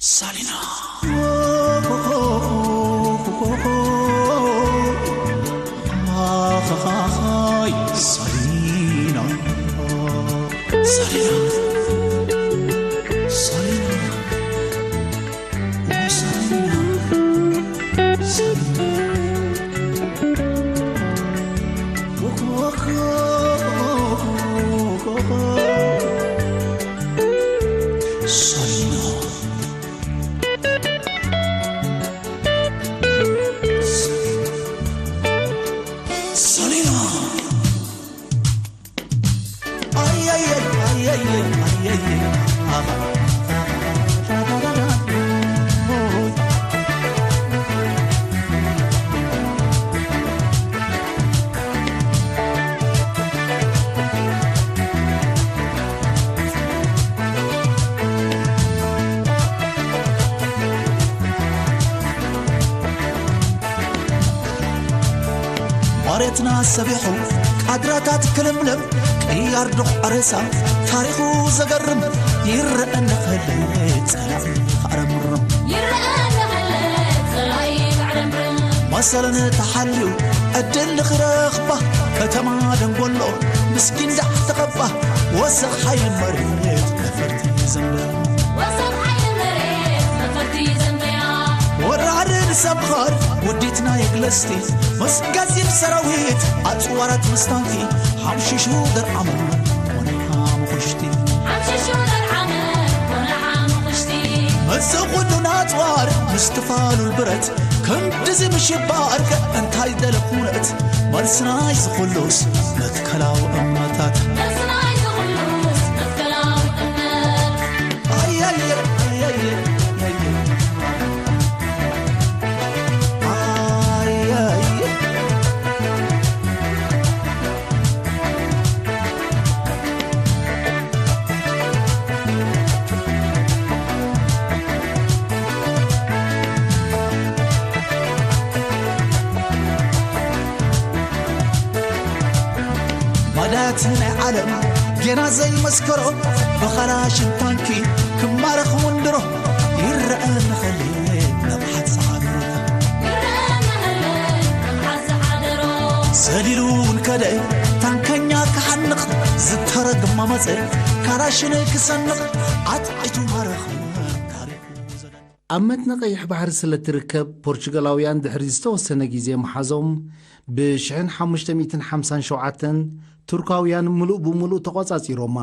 ሳሊና። ሳሊና። ሳሊና። ሳሊና። ሳሊና። ሳሊና። መሬትና ሰቢሑ ቃድራታት ክልምልም፣ ቅያር ዱቕ ሬሳ ታሪኹ ዘገርም፣ ይረአ እንክእል ጸላኢ ክዕረምርም። ይረአ እንክእል ጸላኢ ክዕረምርም። መሰልን ተሓልዩ ዕድል ንኽረኽባ፣ ከተማ ደንጎሎ ምስኪን ዳዕ ተቐባ፣ ወሰኽ ሓይሊ መሬት ነፈርቲ ዘንበያ። ወሰኽ ሓይሊ መሬት ነፈርቲ ዘንበያ። ወራርን ሰብኻር ውዲትና የግለስቲ፣ ምስ ጋዚን ሰራዊት ኣጽዋራት ምስ ታንኪ፣ ሓምሽሹ ደርዓመ ቆንዓ ምኹሽቲ። ሓምሽሹ ደርዓመ ቆንዓ ምኹሽቲ። ምስ ኹሉ ናጽዋር ምስ ትፋሉል ብረት፣ ክንድዚ ምሽባር ከ እንታይ ደለ ኩነት? መልስናይ ዝኹሉስ መትከላዊ እምነታት። መልስናይ ዝኹሉስ መትከላዊ እምነት። ኣየየ፣ ኣየየ፣ ኣየየ። ኣየየ። ማዳት ናይ ዓለም ጌና ዘይመስከሮ፣ ብኻላሽን ታንኪ ክማረኽ ውንድሮ፣ ይረአ ንኸሊ ነብሓት ዝሓድሮ። ሰሊሉ እውን ከደ ታንከኛ ክሓንቕ፣ ዝተረግማ መጸ ካላሽን ክሰንቕ፣ ኣትዒቱ ማረኽ ታሪኹ ዘደንቕ። ኣብ መትኒ ቀይሕ ባሕሪ ስለ እትርከብ፣ ፖርቹጋላውያን ድሕሪ ዝተወሰነ ግዜ ምሓዞም፣ ብ ሽሕን ሓሙሽተ ሚእትን ሓምሳን ሸውዓተን ቱርካውያን ምሉእ ብምሉእ ተቖጻጺሮማ።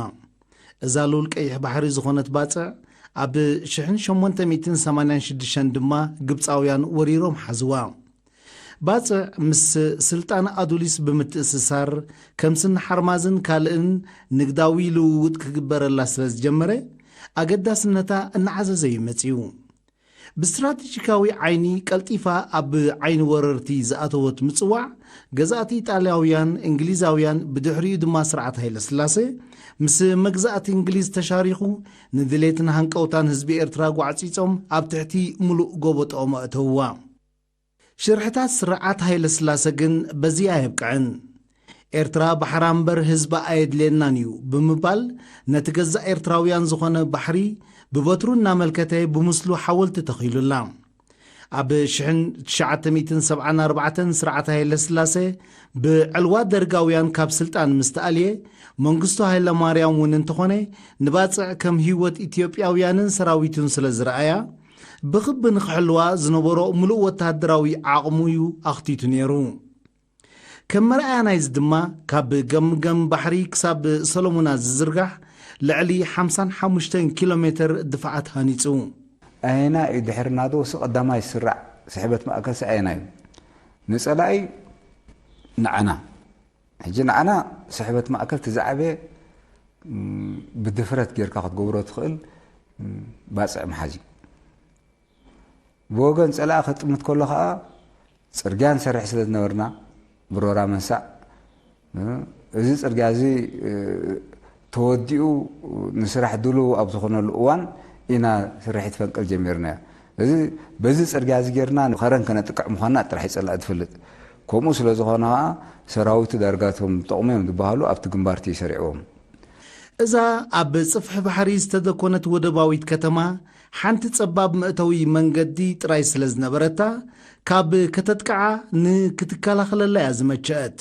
እዛ ልኡል ቀይሕ ባሕሪ ዝኾነት ባጽዕ፣ ኣብ ሽሕን ሸሞንተ ሚእትን ሰማንያን ሽዱሽተን ድማ ግብጻውያን ወሪሮም ሓዝዋ። ባጽዕ ምስ ስልጣነ ኣዱሊስ ብምትእስሳር፣ ከም ስኒ ሓርማዝን ካልእን ንግዳዊ ልውውጥ ክግበረላ ስለ ዝጀመረ፣ ኣገዳስነታ እናዓዘዘ እዩ መጺኡ። ብስትራተጂካዊ ዓይኒ ቀልጢፋ ኣብ ዓይኒ ወረርቲ ዝኣተወት ምጽዋዕ፣ ገዛእቲ ኢጣልያውያን፣ እንግሊዛውያን፣ ብድሕሪኡ ድማ ስርዓት ሃይለስላሴ፣ ምስ መግዛእቲ እንግሊዝ ተሻሪኹ፣ ንድሌትን ሃንቀውታን ህዝቢ ኤርትራ ጓዕጺጾም ኣብ ትሕቲ ምሉእ ጎቦጦኦም ኣእተውዋ። ሽርሕታት ስርዓት ሃይለስላሰ ግን በዚ ኣየብቅዐን። ኤርትራ ባሕራ እምበር ህዝባ ኣየድልየናን እዩ ብምባል፣ ነቲ ገዛእ ኤርትራውያን ዝኾነ ባሕሪ ብበትሩ እናመልከተ ብምስሉ ሓወልቲ ተኺሉላ። ኣብ ሽሕን ትሽዓተ ሚእትን ሰብዓን ኣርባዕተን ስርዓት ሃይለስላሰ ብዕልዋ ደርጋውያን ካብ ስልጣን ምስ ተኣልየ፣ መንግስቱ ሃይለማርያም እውን እንተኾነ ንባጽዕ ከም ህይወት ኢትዮጵያውያንን ሰራዊቱን ስለ ዝረኣያ፣ ብኽቢ ንኽሕልዋ ዝነበሮ ምሉእ ወተሃደራዊ ዓቕሙ እዩ ኣኽቲቱ ነይሩ። ከም መርኣያ ናይዚ ድማ፣ ካብ ገምገም ባሕሪ ክሳብ ሰሎሙና ዝዝርጋሕ ልዕሊ ሓምሳን ሓሙሽተን ኪሎ ሜተር ድፋዓት ሃኒጹ። ኣየና እዩ ድሕሪ ናደውሲ ቀዳማይ ዝስራዕ ስሕበት ማእከልሲ ኣየና እዩ? ንጸላኢ ንዓና። ሕጂ ንዓና ስሕበት ማእከል እቲ ዝዓበየ፣ ም፣ ብድፍረት ጌርካ ክትገብሮ ትኽእል፣ ም፣ ባጽዕ ምሓዝ እዩ። ብወገን ጸላኢ ከጥምት ከሎ ኸኣ ጽርግያ ንሰርሕ ስለ ዝነበርና፣ ብሮራ መንሳእ፣ እ፣ እዚ ጽርግያ እዚ፣ እ፣ ተወዲኡ ንስራሕ ድሉው ኣብ ዝኾነሉ እዋን ኢና ስርሒት ፈንቅል ጀሚርናዮ። እዚ፣ በዚ ጽርግያ እዚ ጌርና ከረን ከነጥቅዕ ምዃንና ጥራሕ እዩ ጸላኢ ዝፈልጥ። ከምኡ ስለ ዝኾነ ኸኣ ሰራዊቱ ዳርጋ እቶም ጠቕሙ እዮም ዝበሃሉ ኣብቲ ግንባር እቲ እዩ ሰሪዕዎም። እዛ ኣብ ጽፍሒ ባሕሪ ዝተደኮነት ወደባዊት ከተማ ሓንቲ ጸባብ መእተዊ መንገዲ ጥራይ ስለ ዝነበረታ፣ ካብ ከተጥቅዓ ንክትከላኸለላ እያ ዝመቸአት።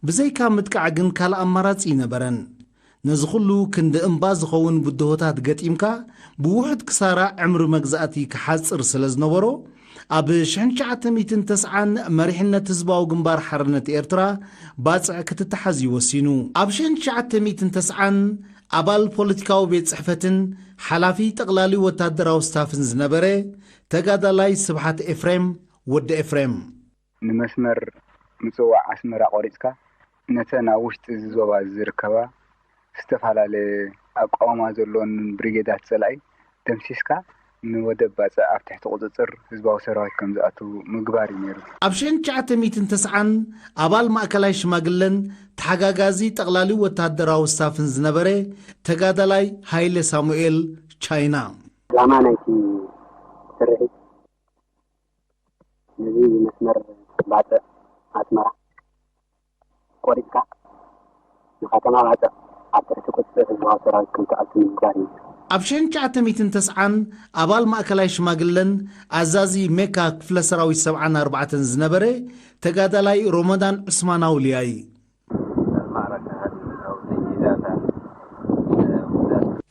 ብዘይካ ምጥቃዕ ግን ካልእ ኣማራጺ ኣይነበረን። ነዚ ኩሉ ክንዲ እምባ ዝኸውን ብድሆታት ገጢምካ፣ ብውሑድ ክሳራ ዕምሪ መግዛእቲ ክሓጽር ስለ ዝነበሮ፣ ኣብ ሽሕን ትሽዓተ ሚእትን ተስዓን መሪሕነት ህዝባዊ ግንባር ሓርነት ኤርትራ ባጽዕ ክትተሓዝ እዩ ወሲኑ። ኣብ ሽሕን ትሽዓተ ሚእትን ተስዓን ኣባል ፖለቲካዊ ቤት ጽሕፈትን ሓላፊ ጠቕላሊ ወታደራዊ ስታፍን ዝነበረ ተጋዳላይ ስብሓት ኤፍሬም፣ ወዲ ኤፍሬም። ንመስመር ምጽዋዕ ኣስመራ ቆሪጽካ፣ ነተን ኣብ ውሽጢ እዚ ዞባ ዝርከባ ዝተፈላለየ ኣቃውማ ዘለወን ብሪጌዳት ጸላኢ ደምሲስካ፣ ንወደብ ባጽዕ ኣብ ትሕቲ ቁጽጽር ህዝባዊ ሰራዊት ከም ዝኣቱ ምግባር እዩ ነይሩ። ኣብ ሽሕን ትሽዓተ ሚእትን ተስዓን ኣባል ማእከላይ ሽማግለን ተሓጋጋዚ ጠቕላሊ ወታደራዊ ስታፍን ዝነበረ ተጋዳላይ ሃይለ ሳሙኤል፣ ቻይና። ዕላማ ናይቲ ስርሒት ነዚ መስመር ባጽዕ ኣስመራ ቆሪጽካ ንከተማ ባጽዕ ኣብ ትሕቲ ቁጽጽር ህዝባዊ ሰራዊት ከም ትኣቱ ምግባር እዩ። ኣብ ሽሕን ትሽዓተ ሚእትን ተስዓን ኣባል ማእከላይ ሽማግለን ኣዛዚ ሜካ ክፍለ ሰራዊት ሰብዓን ኣርባዕተን ዝነበረ ተጋዳላይ ሮመዳን ዑስማን ኣውልያይ።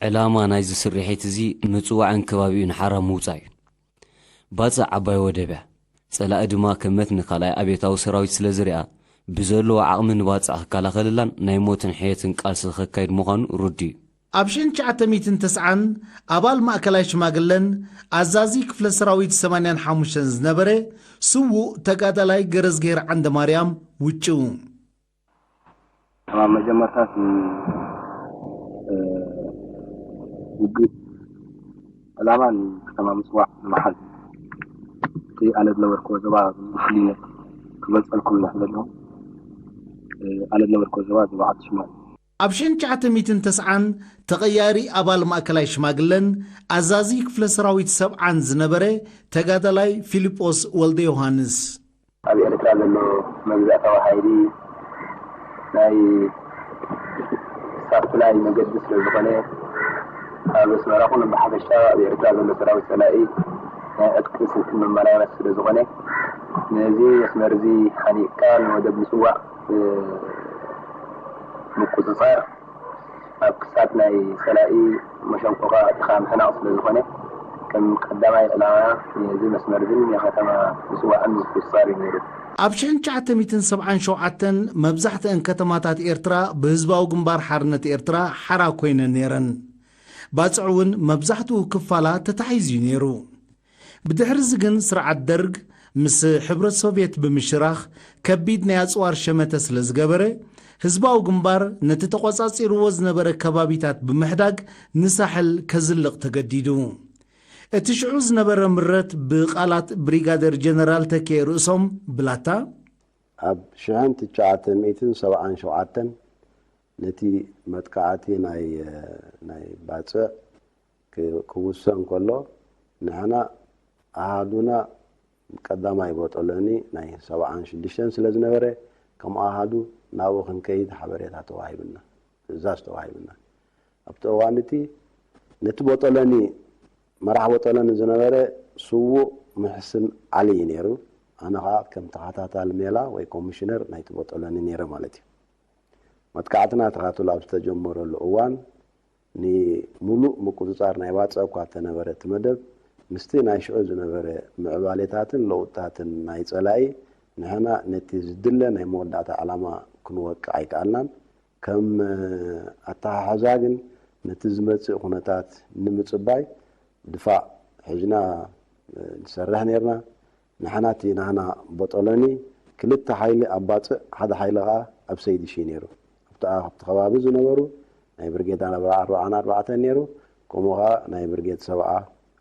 ዕላማ ናይዚ ስርሒት እዚ ምጽዋዕን ከባቢኡን ሓራ ምውጻእ እዩ። ባጽዕ ዓባይ ወደብ እያ። ጸላኢ ድማ ከም መትኒ ካልኣይ ኣብዮታዊ ሰራዊት ስለ ዝሪኣ፣ ብዘለዎ ዓቕሚ ንባጽዕ ክከላኸለላን ናይ ሞትን ሕየትን ቃልሲ ከካይድ ምዃኑ ርዱእ እዩ። ኣብ ሽሕን ትሽዓተ ሚእትን ተስዓን ኣባል ማእከላይ ሽማግለን ኣዛዚ ክፍለ ሰራዊት ሰማንያን ሓሙሽተን ዝነበረ ስዉእ ተጋዳላይ ገረዝግሄር ዓንደማርያም ውጭው። ኣብ መጀመርታ ውግእ ዕላማ ንከተማ ምጽዋዕ ንምሓዝ እቲ ኣነ ዝነበርኩዎ ዞባ ፍልይነት ክገልጸልኩም ኢና ክደልኹ። ኣነ ዝነበርኩዎ ዞባ ዞባ ዓዲ ሽማል። ኣብ ሽሕን ትሽዓተ ሚእትን ተስዓን ተቐያሪ ኣባል ማእከላይ ሽማግለን ኣዛዚ ክፍለ ሰራዊት ሰብዓን ዝነበረ ተጋዳላይ ፊልጶስ ወልደዮሃንስ። ኣብ ኤርትራ ዘሎ መግዛእታዊ ሓይሊ ናይ ሳፕላይ መገዲ ስለ ዝኾነ፣ ኣብ ኣስመራ ኹን ብሓፈሻ ኣብ ኤርትራ ዘሎ ሰራዊት ጸላኢ ናይ ዕጥቂ ስንቅን መመላመሲ ስለ ዝኾነ፣ ነዚ መስመር እዚ ሓኒቕካ ንወደብ ምጽዋዕ ምቁጽጻር ኣብ ክሳድ ናይ ጸላኢ መሸንቆቓ ኣእቲኻ ምሕናቕ ስለ ዝኾነ፣ ከም ቀዳማይ ዕላማ ነዚ መስመር እዝን ንከተማ ምጽዋዕን ምቁጽጻር እዩ ነይሩ። ኣብ ሽሕን ትሽዓተ ሚእትን ሰብዓን ሸውዓተን መብዛሕትአን ከተማታት ኤርትራ ብህዝባዊ ግንባር ሓርነት ኤርትራ ሓራ ኮይነን ነይረን። ባጽዕ እውን መብዛሕትኡ ክፋላ ተታሒዙ እዩ ነይሩ። ብድሕርዚ ግን ስርዓት ደርግ ምስ ሕብረት ሶቭየት ብምሽራኽ ከቢድ ናይ ኣጽዋር ሸመተ ስለ ዝገበረ፣ ህዝባዊ ግንባር ነቲ ተቖጻጺርዎ ዝነበረ ከባቢታት ብምሕዳግ ንሳሕል ከዝልቕ ተገዲዱ። እቲ ሽዑ ዝነበረ ምረት ብቓላት ብሪጋደር ጀነራል ተኪኤ ርእሶም ብላታ፣ ኣብ ሽሕን ትሽዓተ ሚእትን ሰብዓን ሸውዓተን ነቲ መጥቃዕቲ ናይ ናይ ባጽዕ ክውሰን ከሎ ንሕና ኣሃዱና ቀዳማይ ቦጦሎኒ ናይ ሰብዓን ሽዱሽተን ስለ ዝነበረ ከም ኣሃዱ ናብኡ ክንከይድ ሓበሬታ ተዋሂብና፣ ትእዛዝ ተዋሂብና። ኣብቲ እዋን እቲ ነቲ ቦጦሎኒ መራሕ ቦጦሎኒ ዝነበረ ስዉእ ምሕስን ዓሊ እዩ ነይሩ። ኣነ ኸዓ ከም ተኸታታሊ ሜላ ወይ ኮሚሽነር ናይቲ ቦጦሎኒ ነይረ ማለት እዩ። መጥቃዕትና ተኻትሎ ኣብ ዝተጀመረሉ እዋን፣ ንምሉእ ምቁጽጻር ናይ ባጽዕ እኳ እንተነበረ እቲ መደብ፣ ምስቲ ናይ ሽዑ ዝነበረ ምዕባሌታትን ለውጥታትን ናይ ጸላኢ፣ ንሕና ነቲ ዝድለ ናይ መወዳእታ ዕላማ ክንወቅዕ ኣይከኣልናን። ከም ኣተሓሕዛ ግን፣ ነቲ ዝመጽእ ኩነታት ንምጽባይ ድፋዕ ሒዝና ንሰርሕ ኔርና። ንሕና እቲ ናህና ቦጦሎኒ ክልተ ሓይሊ ኣብ ባጽዕ፣ ሓደ ሓይሊ ከኣ ኣብ ሰይድሺ ነይሩ። ኣብቲ ኣብቲ ከባቢ ዝነበሩ ናይ ብርጌድ ኣርብዓ ኣርባዓን ኣርባዕተን ነይሩ፣ ከምኡ ከኣ ናይ ብርጌድ ሰብዓ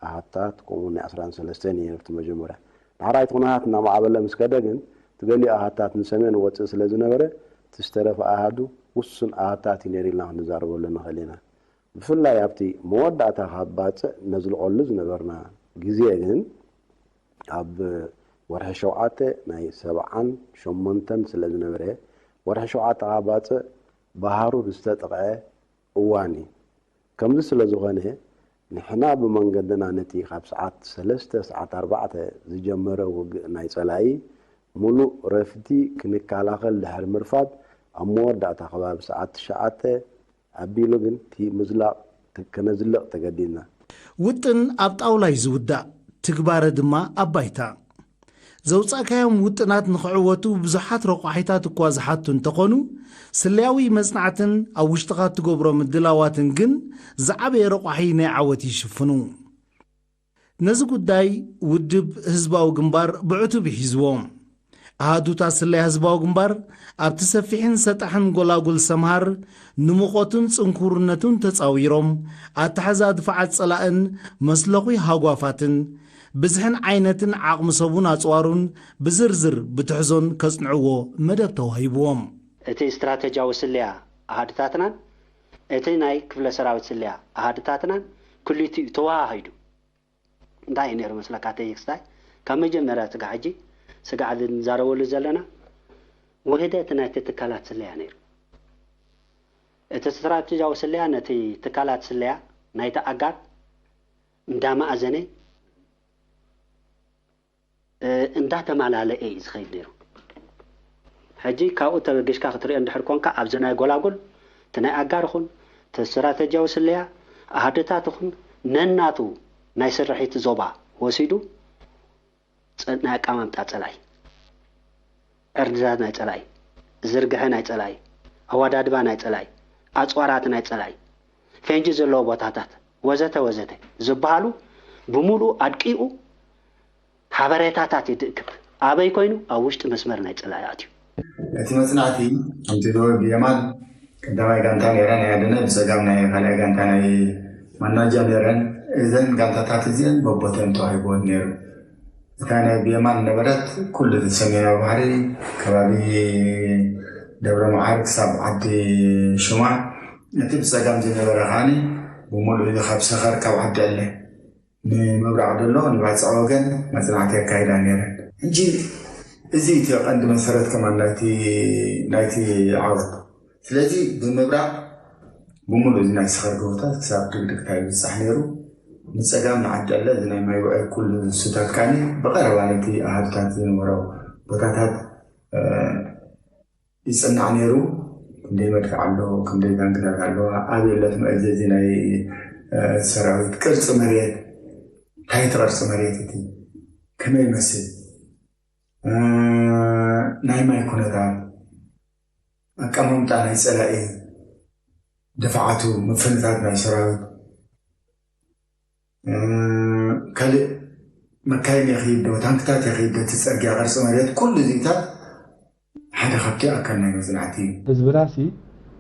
ኣሃታት፣ ከምኡ ናይ ዕስራን ሰለስተን እዩ ነይሩ እቲ መጀመርያ። ዳሕራይ እቲ ኩነታት እናማዕበለ ምስ ከደ ግን፣ እቲ ገሊኡ ኣሃታት ንሰሜን ወጽእ ስለ ዝነበረ፣ እቲ ዝተረፈ ኣሃዱ ውሱን ኣሃታት እዩ ነይሩ ኢልና ክንዛረበሉ ንኽእል ኢና። ብፍላይ ኣብቲ መወዳእታ ካብ ባጽዕ ነዝልቐሉ ዝነበርና ግዜ ግን፣ ኣብ ወርሒ ሸውዓተ ናይ ሰብዓን ሸሞንተን ስለ ዝነበረ፣ ወርሒ ሸውዓተ ካብ ባጽዕ ብሃሩር ዝተጠቕዐ እዋን እዩ። ከምዚ ስለ ዝኾነ፣ ንሕና ብመንገድና ነቲ ካብ ሰዓት ሰለስተ፣ ሰዓት ኣርባዕተ ዝጀመረ ውግእ ናይ ጸላኢ፣ ምሉእ ረፍቲ ክንከላኸል ድሕሪ ምርፋድ፣ ኣብ መወዳእታ ከባቢ ሰዓት ትሽዓተ ኣቢሉ ግን እቲ ምዝላቕ ተ-፣ ከነዝልቕ ተገዲድና። ውጥን ኣብ ጣውላ እዩ ዝውዳእ፣ ትግባረ ድማ ኣብ ባይታ። ዘውጻእካዮም ውጥናት ንኽዕወቱ ብዙሓት ረቋሒታት እኳ ዝሓቱ እንተኾኑ፣ ስለያዊ መጽናዕትን ኣብ ውሽጥኻ እትገብሮ ምድላዋትን ግን ዝዓበየ ረቋሒ ናይ ዓወት ይሽፍኑ። ነዚ ጉዳይ ውድብ ህዝባዊ ግንባር ብዕቱብ ይሒዝዎ። ኣሃዱታት ስለያ ህዝባዊ ግንባር ኣብቲ ሰፊሕን ሰጣሕን ጎላጉል ሰምሃር ንሙቐቱን ጽንኩርነቱን ተጻዊሮም፣ ኣተሓዛ ድፋዓት ጸላእን መስለኹ ሃጓፋትን ብዝሕን ዓይነትን ዓቕሚ ሰቡን ኣጽዋሩን ብዝርዝር ብትሕዞን ከጽንዕዎ መደብ ተዋሂብዎም። እቲ ስትራተጂያዊ ስለያ ኣሃዱታትናን እቲ ናይ ክፍለ ሰራዊት ስለያ ኣሃዱታትናን ክልቲኡ ተወሃሂዱ። እንታይ እዩ ነይሩ መስለካ? ተይክስታይ ካብ መጀመርያ ስጋዕ ሕጂ ስጋዕ ንዛረበሉ ዘለና ውህደት ናይቲ ትካላት ስለያ ነይሩ። እቲ ስትራተጂያዊ ስለያ ነቲ ትካላት ስለያ ናይቲ ኣጋር እንዳመኣዘነ እ፣ እንዳተማላለአ እዩ ዝኸይድ ነይሩ። ሕጂ ካብኡ ተበጊስካ ክትሪኦ እንድሕር ኮንካ ኣብዚ ናይ ጎላጉል እቲ ናይ ኣጋር ይኹን እቲ ስትራተጂያዊ ስለያ ኣሃደታት ይኹን ነናቱ ናይ ስርሒት ዞባ ወሲዱ ጸ-፣ ናይ ኣቀማምጣ ጸላኢ፣ ዕርድታት ናይ ጸላኢ፣ ዝርግሐ ናይ ጸላኢ፣ ኣወዳድባ ናይ ጸላኢ፣ ኣጽዋራት ናይ ጸላኢ፣ ፈንጂ ዘለዎ ቦታታት ወዘተ ወዘተ ዝበሃሉ ብምሉኡ ኣድቂቑ ሓበሬታታት ይድእክብ። ኣበይ ኮይኑ? ኣብ ውሽጢ መስመር ናይ ጸላኢ ኣትዩ። እቲ መጽናዕቲ ከምቲ ዝበሎ ብየማን ቀዳማይ ጋንታ ነይረን እያ ደነ ብጸጋም ናይ ካልኣይ ጋንታ ናይ ማናጃ ነይረን። እዘን ጋንታታት እዚአን በቦተን ተዋሂቦን ነይሩ። እታ ናይ ብየማን ነበረት ኩሉ እቲ ሰሜናዊ ባሕሪ ከባቢ ደብረ መዓር ክሳብ ዓዲ ሹማ፣ እቲ ብጸጋም ዝነበረ ከዓኒ ብምሉእ እዚ ካብ ሰኸር ካብ ዓዲ ዕለ ንምብራቕ ዘሎ ንባጽዕ ወገን መጽናዕቲ የካይዳ ነይረን። ሕጂ እዚ እቲ ቀንዲ መሰረት ከማን ናይቲ ናይቲ ዓወት። ስለዚ ብምብራቕ ብምሉእ እዚ ናይ ሰኸር ጎቦታት ክሳብ ድግድግታ ይብጻሕ ነይሩ። ንጸጋም ንዓዲ ዕለ እዚ ናይ ማይ ውዕይ ኩሉ ዝስታት ከዓኒ ብቐረባ ነቲ ኣሃዱታት ዝነበሮ ቦታታት ይጽናዕ ነይሩ። ክንደይ መድፍዕ ኣሎ፣ ክንደይ ታንክታት ኣለዋ፣ ኣበይ ኣሎ እቲ መእዘዚ ናይ ሰራዊት፣ ቅርጺ መሬት፣ እንታይ እቲ ቅርጺ መሬት እቲ ከመይ ይመስል፣ ናይ ማይ ኩነታት፣ ኣቀማምጣ ናይ ጸላኢ፣ ድፍዓቱ፣ ምፍንታት ናይ ሰራዊት፣ ካልእ መካይን የኽይድ ዶ፣ ታንክታት የኽይድ ዶ፣ እቲ ጽርግያ ቅርጺ መሬት፣ ኩሉ እዚታት ሓደ ካብቲ ኣካል ናይ መጽናዕቲ እዩ። ህዝብናሲ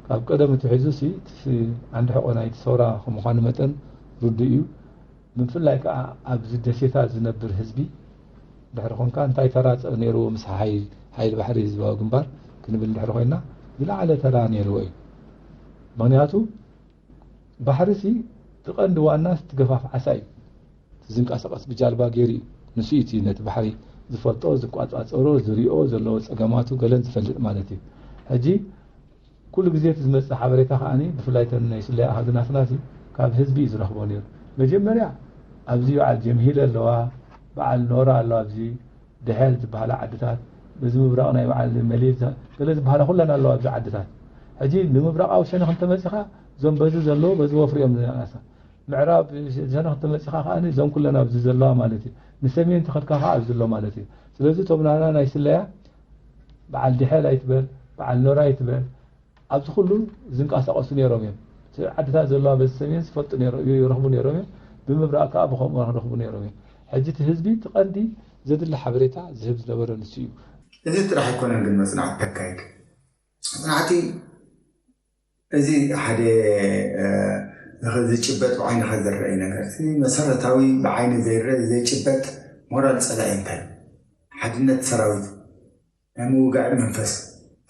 ካብ ቀደም ኣትሒዙሲ እቲ ዓንዲ ሕቖ ናይቲ ሰውራ ከም ምዃኑ መጠን ርዱእ እዩ። ብፍላይ ከኣ ኣብዚ ደሴታት ዝነብር ህዝቢ ድሕሪ ኾንካ እንታይ ተራ ጸ-፣ ነይርዎ ምስ ሓይል፣ ሓይሊ ባሕሪ ህዝባዊ ግንባር ክንብል ድሕሪ ኾይንና ዝለዓለ ተራ ነይርዎ እዩ። ምኽንያቱ ባሕሪሲ እቲ ቀንዲ ዋናስ እቲ ገፋፍ ዓሳ እዩ። እቲ ዝንቀሳቐስ ብጃልባ ገይሩ እዩ። ንሱ እዩ እቲ ነቲ ባሕሪ ዝፈልጦ፣ ዝቋጻጸሮ፣ ዝሪኦ፣ ዘለዎ ጸገማቱ ገለን ዝፈልጥ ማለት እዩ። ሕጂ ኩሉ ግዜ እቲ ዝመጽእ ሓበሬታ ከኣኒ ብፍላይ እተን ናይ ስለያ ኣሃዱ ናትናሲ ካብ ህዝቢ እዩ ዝረኽቦ ነይሩ። መጀመርያ ኣብዚ በዓል ጀምሂለ ኣለዋ፣ በዓል ኖራ ኣለዋ፣ ኣብዚ ድሐል ዝበሃላ ዓድታት፣ በዚ ምብራቕ ናይ በዓል መሊል ዘ-፣ ገለ ዝበሃላ ኩለን ኣለዋ ኣብዚ ዓድታት። ሕጂ ንምብራቓዊ ሸነኽ እንተመጺኻ እዞም በዚ ዘለዉ በዚ ወፍሪ እዮም ዝነኣሳ። ምዕራብ ሸነኽ እንተመጺኻ ከኣ እዞም ኩለን ኣብዚ ዘለዋ ማለት እዩ። ንሰሜን ተኸድካ ከኣ ኣብዚ ኣሎ ማለት እዩ። ስለዚ እቶም ናና ናይ ስለያ በዓል ድሐል ኣይትበል፣ በዓል ኖራ ኣይትበል፣ ኣብዚ ኩሉ ዝንቀሳቐሱ ነይሮም እዮም። እቲ ዓድታት ዘለዋ በዚ ሰሜን ዝፈልጡ ነይሮ-፣ ይረኽቡ ነይሮም እዮም። ብምብራቕ ከኣ ብኸምኡ ክረኽቡ ነይሮም እዮም። ሕጂ እቲ ህዝቢ እቲ ቀንዲ ዘድሊ ሓበሬታ ዝህብ ዝነበረ ንሱ እዩ። እዚ ጥራሕ ኣይኮነን ግን መጽናዕቲ ተካይድ። መጽናዕቲ እዚ ሓደ፣ እ፣ ዝኸ-፣ ዝጭበጥ ብዓይንኻ ዝረኣይ ነገር። እቲ መሰረታዊ ብዓይኒ ዘይረኣይ ዘይጭበጥ ሞራል ጸላኢ እንታይ እዩ? ሓድነት ሰራዊት፣ ናይ ምውጋእ መንፈስ፣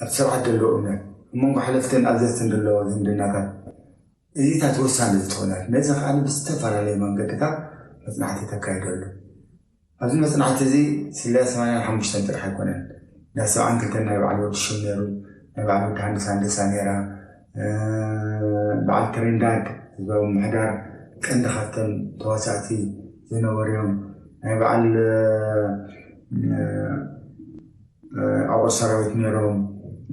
ኣብ ስርዓት ዘለዎ እምነት፣ ኣብ መንጎ ሓለፍትን ኣዘዝትን ዘለዎ ዝምድናታት፣ እዚታት ወሳኒ ዝኾነ። ነዚ ከኣ ብዝተፈላለየ መንገድታት መጽናዕቲ ተካይደሉ። ኣብዚ መጽናዕቲ እዚ ስለ ሰማንያን ሓሙሽተን ጥራሕ ኣይኮነን። ናይ ሰብዓን ክልተን ናይ በዓል ወዲ ሽም ነይሩ፣ ናይ በዓል ወዲ ሃንደሳ ሃንደሳ ነይራ፣ በዓል ትሬንዳድ ህዝባዊ ምሕዳር ቀንዲ ካብቶም ተዋሳእቲ ዝነበሩ እዮም። ናይ በዓል ኣቑር ሰራዊት ነይሮም፣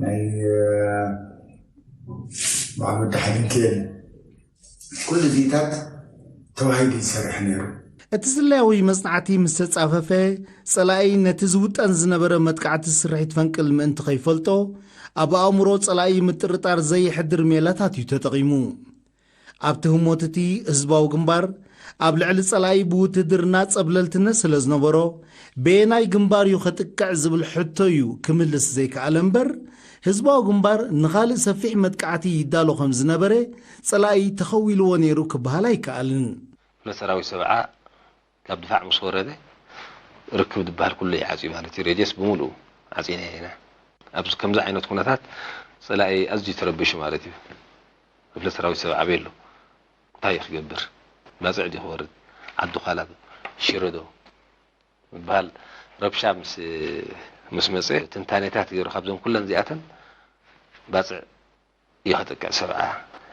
ናይ በዓል ወዲ ሓይልንክኤል፣ ኩሉ እዚታት ተዋሂዱ ይሰርሕ ነይሩ። እቲ ስለያዊ መጽናዕቲ ምስ ተጻፈፈ፣ ጸላኢ ነቲ ዝውጠን ዝነበረ መጥቃዕቲ ስርሒት ፈንቅል ምእንቲ ከይፈልጦ፣ ኣብ ኣእምሮ ጸላኢ ምጥርጣር ዘየሕድር ሜላታት እዩ ተጠቒሙ። ኣብቲ ህሞት እቲ ህዝባዊ ግንባር ኣብ ልዕሊ ጸላኢ ብውትድርና ጸብለልትነት ስለ ዝነበሮ፣ በየናይ ግንባር እዩ ከጥቅዕ ዝብል ሕቶ እዩ ክምልስ ዘይከኣለ እምበር፣ ህዝባዊ ግንባር ንኻልእ ሰፊሕ መጥቃዕቲ ይዳሎ ከም ዝነበረ ጸላኢ ተኸዊልዎ ነይሩ ክበሃል ኣይከኣልን። ሰራዊት ሰብዓ ካብ ድፋዕ ምስ ወረደ ርክብ ዝበሃል ኩሉ ይዓፅዩ ማለት እዩ። ሬድዮስ ብምሉኡ ዓፂና ኢና። ኣብዚ ከምዚ ዓይነት ኩነታት ፀላኢ ኣዝዩ ተረቢሹ ማለት እዩ። ክፍለ ሰራዊት ሰብዓ ኣበይ ኣሎ? እንታይ እዩ ክገብር? ባፅዕ ድዩ ክወርድ? ዓዲ ዃላ ሽረ ዶ? ዝበሃል ረብሻ ምስ ምስ መፀ ትንታኔታት ገይሩ ካብዞም ኩለን እዚኣተን ባፅዕ እዩ ከጥቅዕ ሰብዓ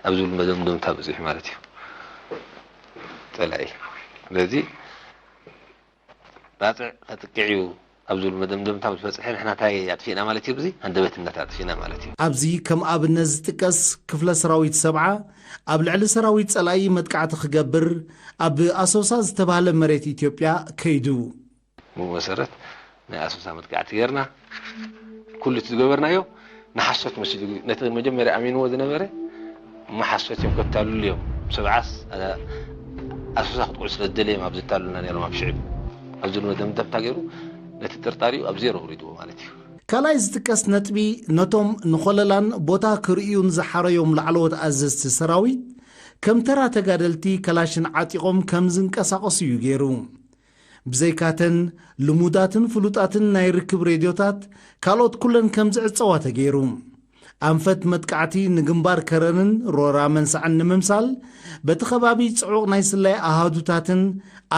ኣብ ዝብል መደምደምታ በፂሑ ማለት እዩ ፀላኢ። ስለዚ ባፅዕ ከጥቅዕ እዩ ኣብ ዝብል መደምደምታ ምስ በፅሐ ንሕና እንታይ ኣጥፊእና ማለት እዩ? ኣብዚ ሃንደበትነት ኣጥፊእና ማለት እዩ። ኣብዚ ከም ኣብነት ዝጥቀስ ክፍለ ሰራዊት ሰብዓ ኣብ ልዕሊ ሰራዊት ፀላኢ መጥቃዕቲ ክገብር ኣብ ኣሶሳ ዝተባህለ መሬት ኢትዮጵያ ከይዱ። ብኡ መሰረት ናይ ኣሶሳ መጥቃዕቲ ጌርና። ኩሉ እቲ ዝገበርናዮ ንሓሶት መሲሉ ነቲ መጀመርያ ኣሚንዎ ዝነበረ እሞ ሓሶት እዮም ከታልሉ እዮም። ሰብዓስ ኣሶሳ ክትቁዕ ስለ ዝደለየ እዮም ኣብ ዘታልሉና ነይሮም ኣብ ሽዕብ ኣብ ዝብል መደምደምታ ገይሩ ነቲ ጥርጣሪኡ ኣብ ዜሮ ኣውሪድዎ ማለት እዩ። ካልኣይ ዝጥቀስ ነጥቢ ነቶም ንኾለላን ቦታ ክርእዩን ዝሓረዮም ላዕለዎት ኣዘዝቲ ሰራዊት ከም ተራ ተጋደልቲ ከላሽን ዓጢቖም ከም ዝንቀሳቐሱ እዩ ገይሩ። ብዘይካተን ልሙዳትን ፍሉጣትን ናይ ርክብ ሬድዮታት ካልኦት ኩለን ከም ዝዕጸዋ ተገይሩ። ኣንፈት መጥቃዕቲ ንግንባር ከረንን ሮራ መንሳዕን ንምምሳል በቲ ከባቢ ጽዑቕ ናይ ስለያ ኣሃዱታትን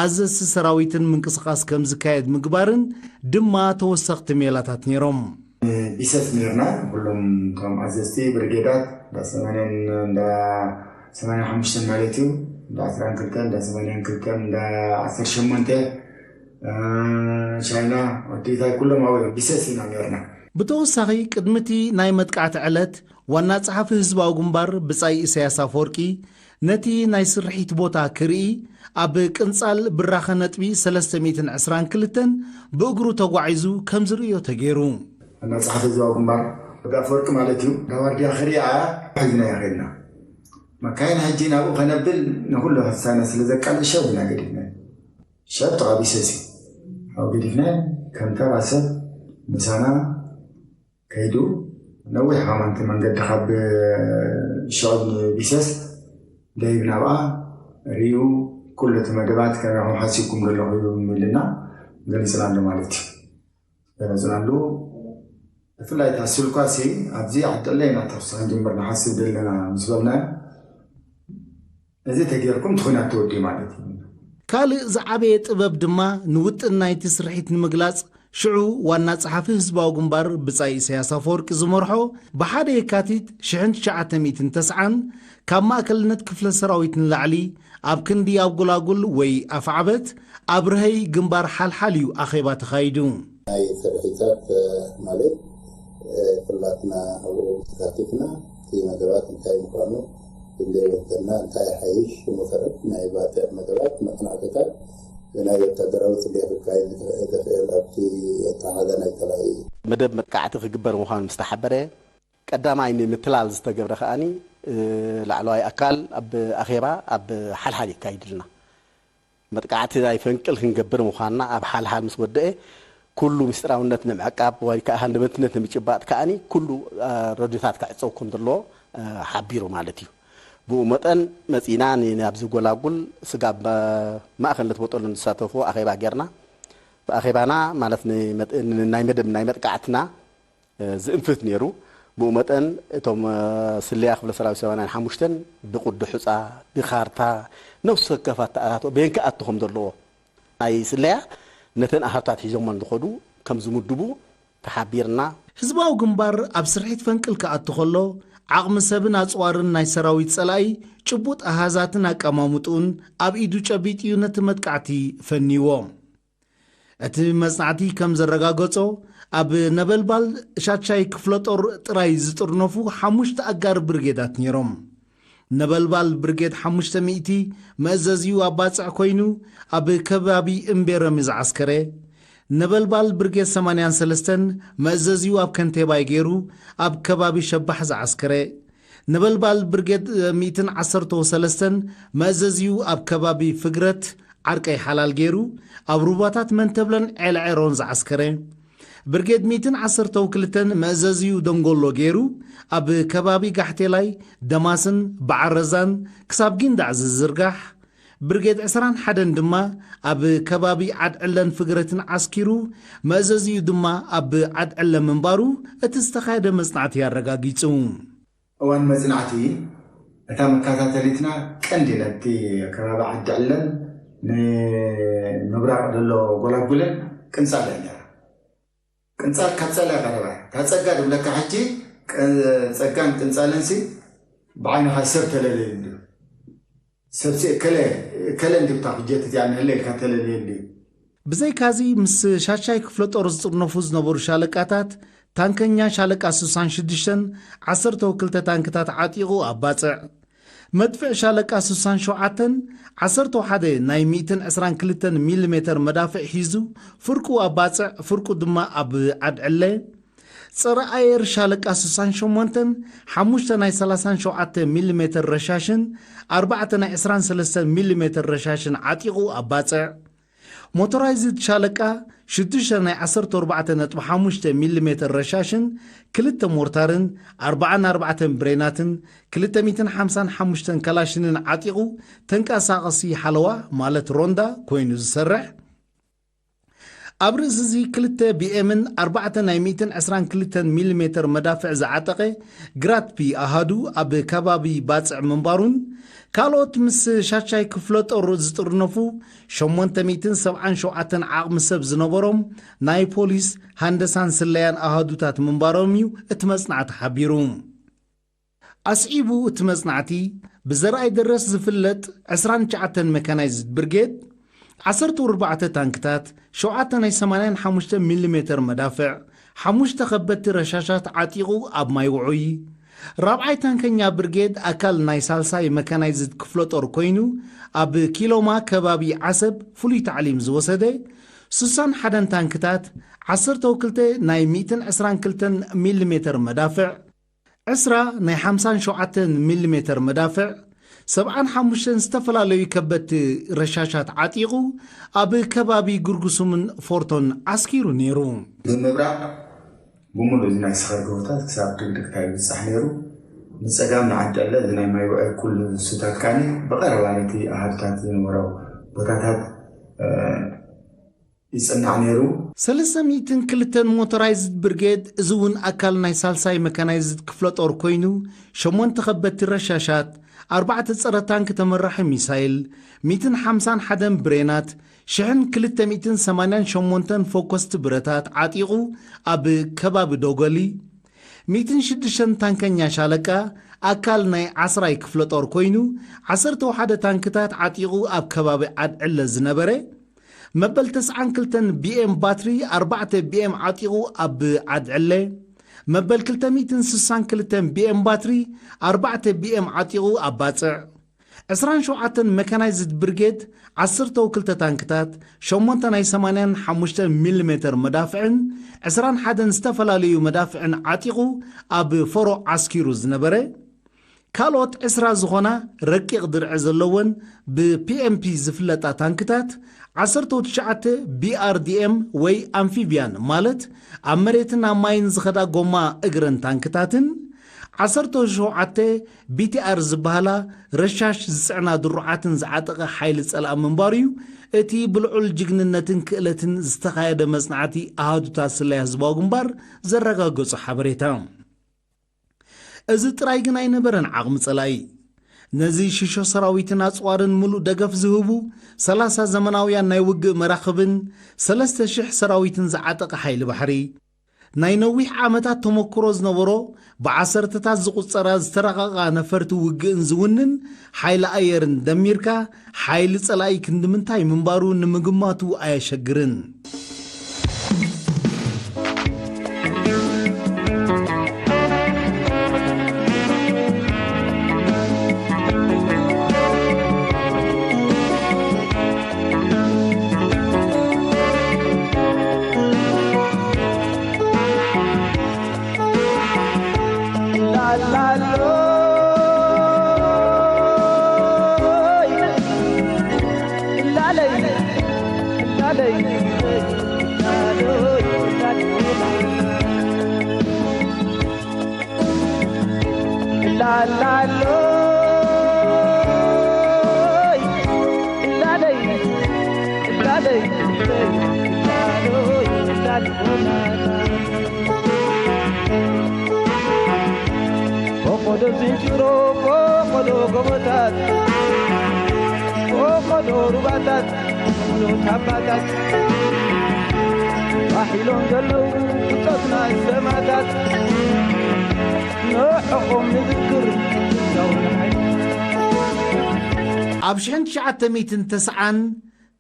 ኣዘዝቲ ሰራዊትን ምንቅስቓስ ከም ዝካየድ ምግባርን ድማ ተወሰኽቲ ሜላታት ነይሮም። ቢሰት ነርና ኩሎም እቶም ኣዘዝቲ ብርጌዳት እንዳ ሰማንያን እንዳ ሰማንያን ሓሙሽተን ማለት እዩ እንዳ ዕስራን ክልተን እንዳ ሰማንያን ክልተን እንዳ ዓሰርተ ሸሞንተ ቻይና ወዲታይ ኩሎም ኣብኡ እዮም ቢሰስ ኢና ነርና። ብተወሳኺ ቅድሚ እቲ ናይ መጥቃዕቲ ዕለት ዋና ጸሓፊ ህዝባዊ ግንባር ብጻይ ኢሳያስ ኣፈወርቂ ነቲ ናይ ስርሒት ቦታ ክርኢ ኣብ ቅንጻል ብራኸ ነጥቢ ሰለስተ ሚእትን ዕስራን ክልተን ብእግሩ ተጓዒዙ ከም ዝርእዮ ተገይሩ። ዋና ጸሓፊ ህዝባዊ ግንባር ኣፈወርቂ ማለት እዩ። ዋርድያ ክሪኣ ሒዝናዮ ከድና። መካይን ሕጂ ናብኡ ከነብል ንኹሉ ክሳነ ስለ ዘቃልዕ ሸብ ኢና ገዲፍናዮ። ሸብ ተቓቢሰ ሲ ኣብኡ ገዲፍናዮ ከም ተራ ሰብ ምሳና ከይዱ ነዊሕ ከማንቲ መንገዲ ካብ ሽዕብ ንቢሰስ ደይብ ናብኣ ርዩ ኩሉ እቲ መደባት ከመኹም ሓሲብኩም ዘለኹ ኢሉ ኢልና ገሊፅናሉ ማለት እዩ። ገለፅናሉ። ብፍላይ እታ ስልኳ ሲ ኣብዚ ዓደለ ኢና ተኩሲ ክንጅምር ንሓስብ ዘለና ምስ በልናዮ እዚ ተጌርኩም እቲ ኹናት ተወዲኡ ማለት እዩ። ካልእ ዝዓበየ ጥበብ ድማ ንውጥን ናይቲ ስርሒት ንምግላጽ ሽዑ ዋና ጸሓፊ ህዝባዊ ግንባር ብጻይ ኢሳያስ ኣፈወርቂ ዝመርሖ ብሓደ የካቲት ሽሕን ትሽዓተ ሚእትን ተስዓን ካብ ማእከልነት ክፍለ ሰራዊት ንላዕሊ ኣብ ክንዲ ኣብ ጎላጉል ወይ ኣፍዓበት ኣብ ርሀይ ግንባር ሓልሓል እዩ ኣኼባ ተኻይዱ። ናይ ስርሒታት ማለት ኩላትና ኣብኡ ተሳቲፍና እቲ መደባት እንታይ ምዃኑ ክንደይ ወገንና እንታይ ሓይሽ ብመሰረት ናይ ባጽዕ መደባት መጽናዕትታት ናይ ወታደራዊ ጽልያ ክካየድ ዝኽእል ኣብቲ ኣተሓዛ ናይ ጸላኢ መደብ መጥቃዕቲ ክግበር ምዃኑ ምስ ተሓበረ ቀዳማይ ንምትላል ዝተገብረ ከኣኒ ላዕለዋይ ኣካል ኣብ ኣኼባ ኣብ ሓልሓል የካይድልና። መጥቃዕቲ ናይ ፈንቅል ክንገብር ምዃንና ኣብ ሓልሓል ምስ ወደአ፣ ኩሉ ምስጢራውነት ንምዕቃብ ወይ ከዓ ሃንደበትነት ንምጭባጥ ከኣኒ ኩሉ ረድዮታት ክዕጸው ከም ዘለዎ ሓቢሩ ማለት እዩ። ብኡ መጠን መጺና ን- ናብዚ ጎላጉል ስጋብ ማእኸል ነቲ ቦጠሎ ንዝሳተፉ ኣኼባ ጌርና። ብኣኼባና ማለት ን- ናይ መደብ ናይ መጥቃዕትና ዝእንፍት ነይሩ። ብኡ መጠን እቶም ስለያ ክፍለ ሰራዊት ሰማንያን ሓሙሽተን ብቕዲ ሑጻ፣ ብኻርታ፣ ነፍሲ ወከፍ ኣተኣታትኦ በየን ክኣቱ ከም ዘለዎ ናይ ስለያ ነተን ኣሃዱታት ሒዞመን ዝኸዱ ከም ዝምድቡ ተሓቢርና። ህዝባዊ ግንባር ኣብ ስርሒት ፈንቅል ክኣቱ ከሎ ዓቕሚ ሰብን ኣጽዋርን ናይ ሰራዊት ጸላኢ፣ ጭቡጥ ኣሃዛትን ኣቀማምጥኡን ኣብ ኢዱ ጨቢጡ እዩ ነቲ መጥቃዕቲ ፈንይዎ። እቲ መጽናዕቲ ከም ዘረጋገጾ፣ ኣብ ነበልባል ሻድሻይ ክፍለ ጦር ጥራይ ዝጥርነፉ ሓሙሽተ ኣጋር ብርጌዳት ነይሮም። ነበልባል ብርጌድ ሓሙሽተ ሚእቲ መእዘዚኡ ኣብ ባጽዕ ኮይኑ፣ ኣብ ከባቢ እምቤረም ዝዓስከረ። ነበልባል ብርጌድ ሰማንያን ሰለስተን መእዘዚኡ ኣብ ከንቴባይ ገይሩ፣ ኣብ ከባቢ ሸባሕ ዝዓስከረ። ነበልባል ብርጌድ ሚእትን ዓሰርተው ሰለስተን መእዘዚኡ ኣብ ከባቢ ፍግረት ዓርቀይ ሓላል ገይሩ፣ ኣብ ሩባታት መንተብለን ዔለዔሮን ዝዓስከረ። ብርጌድ ሚእትን ዓሰርተው ክልተን መእዘዚኡ ደንጎሎ ገይሩ፣ ኣብ ከባቢ ጋሕቴላይ፣ ደማስን በዓረዛን ክሳብ ጊንዳዕ ዝዝርጋሕ። ብርጌድ ዕስራን ሓደን ድማ ኣብ ከባቢ ዓድዕለን ፍግረትን ዓስኪሩ፣ መእዘዚኡ ድማ ኣብ ዓድዕለ ምንባሩ እቲ ዝተኻየደ መጽናዕቲ ኣረጋጊጹ። እዋን መጽናዕቲ፣ እታ መከታተሊትና ቀንዲ ነቲ ከባቢ ዓዲ ዕለን ንምብራቕ ዘሎ ጎላጉለን ቅንጻል እያ ነይራ። ቅንጻል ካብ ጸላ ቀረባ። እታ ጸጋ ድብለካ ሕጂ፣ ቀ-፣ ጸጋን ቅንጻልን ሲ ብዓይንኻ ሰብ ተለለዩ እንድዩ። ሰብ ሲ እከለ፣ እከለ እንድዩ እታ ክጀት እቲኣ ንህለ ኢልካ ተለለዩ እንድዩ። ብዘይካዚ፣ ምስ ሻሻይ ክፍለ ጦር ዝጥርነፉ ዝነበሩ ሻለቃታት፣ ታንከኛ ሻለቃ ስሳን ሽዱሽተን ዓሰርተው ክልተ ታንክታት ዓጢቑ ኣብ ባጽዕ፣ መድፍዕ ሻለቃ ስሳን ሸውዓተን ዓሰርተው ሓደ ናይ ሚእትን ዕስራን ክልተን ሚሊ ሜተር መዳፍዕ ሒዙ፣ ፍርቁ ኣብ ባጽዕ፣ ፍርቁ ድማ ኣብ ዓድዕለ፣ ጸረ ኣየር ሻለቃ ስሳን ሸሞንተን ሓሙሽተ ናይ ሰላሳን ሸውዓተ ሚሊ ሜተር ረሻሽን ኣርባዕተ ናይ ዕስራን ሰለስተን ሚሊ ሜተር ረሻሽን ዓጢቑ ኣብ ባጽዕ፣ ሞቶራይዝድ ሻለቃ ሽዱሽተ ናይ ዓሰርተ ኣርባዕተ ነጥቢ ሓሙሽተ ሚሊ ሜተር ረሻሽን ክልተ ሞርታርን ኣርባዓን ኣርባዕተን ብሬናትን ክልተ ሚእትን ሓምሳን ሓሙሽተን ካላሽንን ዓጢቑ ተንቀሳቐሲ ሓለዋ ማለት ሮንዳ ኮይኑ ዝሰርሕ፣ ኣብ ርእሲ እዚ ክልተ ቢኤምን ኣርባዕተ ናይ ሚእትን ዕስራን ክልተን ሚሊ ሜተር መዳፍዕ ዝዓጠቐ ግራትፒ ኣሃዱ ኣብ ከባቢ ባጽዕ ምንባሩን ካልኦት ምስ ሻሻይ ክፍለ ጦር ዝጥርነፉ ሸሞንተ ሚእትን ሰብዓን ሸውዓተን ዓቕሚ ሰብ ዝነበሮም ናይ ፖሊስ፣ ሃንደሳን ስለያን ኣሃዱታት ምንባሮም እዩ እቲ መጽናዕቲ ሓቢሩ። ኣስዒቡ እቲ መጽናዕቲ፣ ብዘርኣይ ደረስ ዝፍለጥ ዕስራን ትሽዓተን መካናይዝድ ብርጌድ፣ ዓሰርተ ኣርባዕተ ታንክታት፣ ሸውዓተ ናይ ሰማንያን ሓሙሽተ ሚሊ ሜተር መዳፍዕ፣ ሓሙሽተ ከበድቲ ረሻሻት ዓጢቑ ኣብ ማይ ውዑይ፣ ራብዓይ ታንከኛ ብርጌድ ኣካል ናይ ሳልሳይ መካናይዝድ ክፍለ ጦር ኮይኑ፣ ኣብ ኪሎማ ከባቢ ዓሰብ ፍሉይ ታዕሊም ዝወሰደ፣ ስሳን ሓደን ታንክታት፣ ዓሰርተው ክልተ ናይ ሚእትን ዕስራን ክልተን ሚሊ ሜተር መዳፍዕ፣ ዕስራ ናይ ሓምሳን ሸውዓተን ሚሊ ሜተር መዳፍዕ፣ ሰብዓን ሓሙሽተን ዝተፈላለዩ ከበድቲ ረሻሻት ዓጢቑ ኣብ ከባቢ ጉርጉሱምን ፎርቶን ዓስኪሩ ነይሩ። ብምብራቕ ብምሉእ እዚ ናይ ስኸር ጎቦታት ክሳብ ድግድግታ ይብጻሕ ነይሩ። ብጸጋም ንዓዲ ዕለ እዚ ናይ ማይ ውዑይ ኩሉ ሱታት ካኒ ብቐረባ ነቲ ኣሃዱታት ዝነበሮ ቦታታት፣ እ፣ ይጽናዕ ነይሩ። ሰለስተ ሚእትን ክልተን ሞቶራይዝድ ብርጌድ፣ እዚ እውን ኣካል ናይ ሳልሳይ መካናይዝድ ክፍለ ጦር ኮይኑ፣ ሸሞንተ ከበድቲ ረሻሻት፣ ኣርባዕተ ጸረ ታንክ ተመራሒ ሚሳይል፣ ሚእትን ሓምሳን ሓደን ብሬናት፣ ሽሕን ክልተ ሚእትን ሰማንያን ሸሞንተን ፎኮስቲ ብረታት ዓጢቑ ኣብ ከባቢ ዶጎሊ፣ ሚእትን ሽዱሽተን ታንከኛ ሻለቃ ኣካል ናይ ዓስራይ ክፍለ ጦር ኮይኑ፣ ዓሰርተው ሓደ ታንክታት ዓጢቑ ኣብ ከባቢ ዓድዕለ ዝነበረ፣ መበል ተስዓን ክልተን ቢኤም ባትሪ ኣርባዕተ ቢኤም ዓጢቑ ኣብ ዓድዕለ፣ መበል ክልተ ሚእትን ስሳን ክልተን ቢኤም ባትሪ ኣርባዕተ ቢኤም ዓጢቑ ኣብ ባጽዕ፣ ዕስራን ሸውዓተን መካናይዝድ ብርጌድ፣ ዓሰርተው ክልተ ታንክታት፣ ሸሞንተ ናይ ሰማንያን ሓሙሽተን ሚሊ ሜተር መዳፍዕን ዕስራን ሓደን ዝተፈላለዩ መዳፍዕን ዓጢቑ ኣብ ፈሮ ዓስኪሩ ዝነበረ፣ ካልኦት ዕስራ ዝኾና ረቂቕ ድርዒ ዘለወን ብፒኤምፒ ዝፍለጣ ታንክታት፣ ዓሰርተው ትሽዓተ ቢኣርዲኤም ወይ ኣምፊብያን ማለት ኣብ መሬትን ኣብ ማይን ዝኸዳ ጎማ እግረን ታንክታትን፣ ዓሰርተው ሸውዓተ ቢቲኣር ዝበሃላ ረሻሽ ዝጽዕና ድሩዓትን ዝዓጠቐ ሓይሊ ጸላኢ ምንባሩ እዩ እቲ ብልዑል ጅግንነትን ክእለትን ዝተኻየደ መጽናዕቲ ኣሃዱታት ስለያ ህዝባዊ ግንባር ዘረጋገጾ ሓበሬታ። እዚ ጥራይ ግን ኣይነበረን ዓቕሚ ጸላኢ። ነዚ ሽሾ ሰራዊትን ኣጽዋርን ምሉእ ደገፍ ዝህቡ ሰላሳ ዘመናውያን ናይ ውግእ መራኽብን ሰለስተ ሽሕ ሰራዊትን ዝዓጠቐ ሓይሊ ባሕሪ፣ ናይ ነዊሕ ዓመታት ተመክሮ ዝነበሮ፣ ብዓሰርተታት ዝቑጸራ ዝተራቐቓ ነፈርቲ ውግእን ዝውንን ሓይሊ ኣየርን ደሚርካ፣ ሓይሊ ጸላኢ ክንዲ ምንታይ ምንባሩ ንምግማቱ ኣየሸግርን። ፈቐዶ ዝንጅሮ፣ ፈቐዶ ጎቦታት፣ ፈቐዶ ሩባታት፣ ፈቐዶ ታባታት፣ ባሕ ኢሎም ዘለዉ ብጾትና ሰማእታት፣ ንዕኦም ንዝክር ህዝባዊ ሓይሊ። ኣብ ሽሕን ትሽዓተ ሚእትን ተስዓን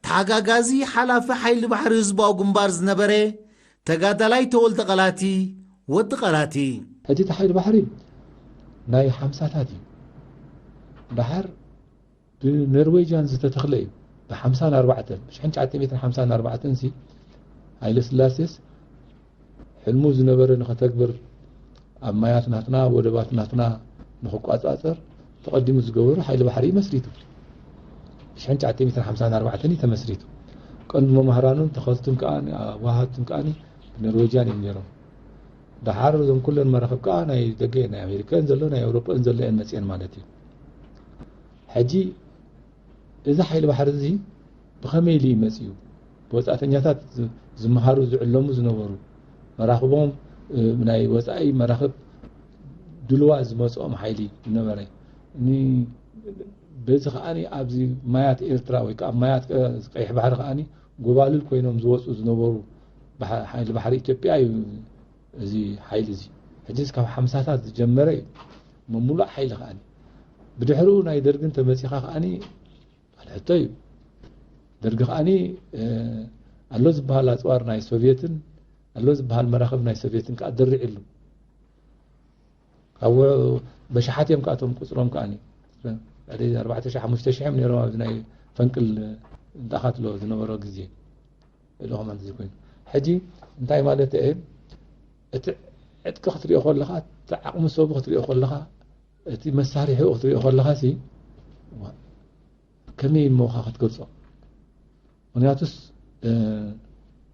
ተሓጋጋዚ ሓላፊ ሓይሊ ባሕሪ ህዝባዊ ግንባር ዝነበረ ተጋዳላይ ተወልደ ቐላቲ፣ ወዲ ቐላቲ። ሕጂ እቲ ሓይሊ ባሕሪ ናይ ሓምሳታት እዩ። ደሓር ብኖርዌጅያን ዝተተኽለ እዩ። ብ-ሓምሳን ኣርባዕተን፣ ብ-ሽሕን ትሽዓተ ሚእትን ሓምሳን ኣርባዕተን ሲ፣ ሃይለ ስላሴስ ሕልሙ ዝነበረ ንኸተግብር፣ ኣብ ማያት ናትና፣ ወደባት ናትና ንኽቋጻጸር ተቐዲሙ ዝገበሩ ሓይሊ ባሕሪ እዩ መስሪቱ። ሽሕን ትሽዓተ ሚእትን ሓምሳን ኣርባዕተን እዩ ተመስሪቱ። ቀንዲ መማህራኑን ተኸልቱን ከኣ፣ ወሃብቱን ከኣ ብኖርዌጅያን እዮም ነይሮም። ደሓር እዞም ኩለን መራኽብ ከኣ ናይ ደገ፣ ናይ ኣሜሪካ እየን ዘሎ፣ ናይ ኤውሮጳ እየን ዘሎ እየን መጽየን ማለት እዩ። ሕጂ እዚ ሓይሊ ባሕሪ እዚ ብኸመይ ኢሉ እዩ መጺኡ? ብወጻእተኛታት ዝ-፣ ዝመሃሩ ዝዕለሙ ዝነበሩ መራኽቦም፣ እ፣ ናይ ወጻኢ መራኽብ ድልዋ ዝመጽኦም ሓይሊ ዝነበረ። ኒ-፣ በዚ ከኣ ኣብዚ ማያት ኤርትራ ወይ ከኣ ማያት ቀ-፣ ቀይሕ ባሕሪ ከኣ ጎባልል ኮይኖም ዝወጹ ዝነበሩ ባሕ-፣ ሓይሊ ባሕሪ ኢትዮጵያ እዩ እዚ ሓይሊ እዚ። ሕጂ ካብ ሓምሳታት ዝጀመረ እዩ። ምሙላእ ሓይሊ ከኣ። ብድሕሪኡ ናይ ደርግን ተመጺኻ ከኣ ካልእ ሕቶ እዩ። ደርጊ ከኣ፣ እ፣ ኣሎ ዝበሃል ኣጽዋር ናይ ሶቭየትን ኣሎ ዝበሃል መራኽብ ናይ ሶቭየትን ከኣ ደሪዕሉ። ካብ በሽሓት እዮም ከኣ እቶም ቁጽሮም ከኣ። ልዕሊ ኣርባዕተ ሽሕ፣ ሓሙሽተ ሽሕ እዮም ነይሮም ኣብዚ ናይ ፈንቅል እንተኣኻትሎ ዝነበሮ ግዜ። ልእኹም ኣንተ ዘይኮይኑ። ሕጂ እንታይ ማለት እየ? እቲ ዕጥቂ ክትሪኦ ከለኻ፣ እቲ ዓቕሚ ሰቡ ክትሪኦ ከለኻ፣ እቲ መሳርሒኡ ክትሪኦ ከለኻ ሲ፣ ዋ፣ ከመይ እሞ ኢኻ ክትገልጾ? ምኽንያቱስ፣ እ፣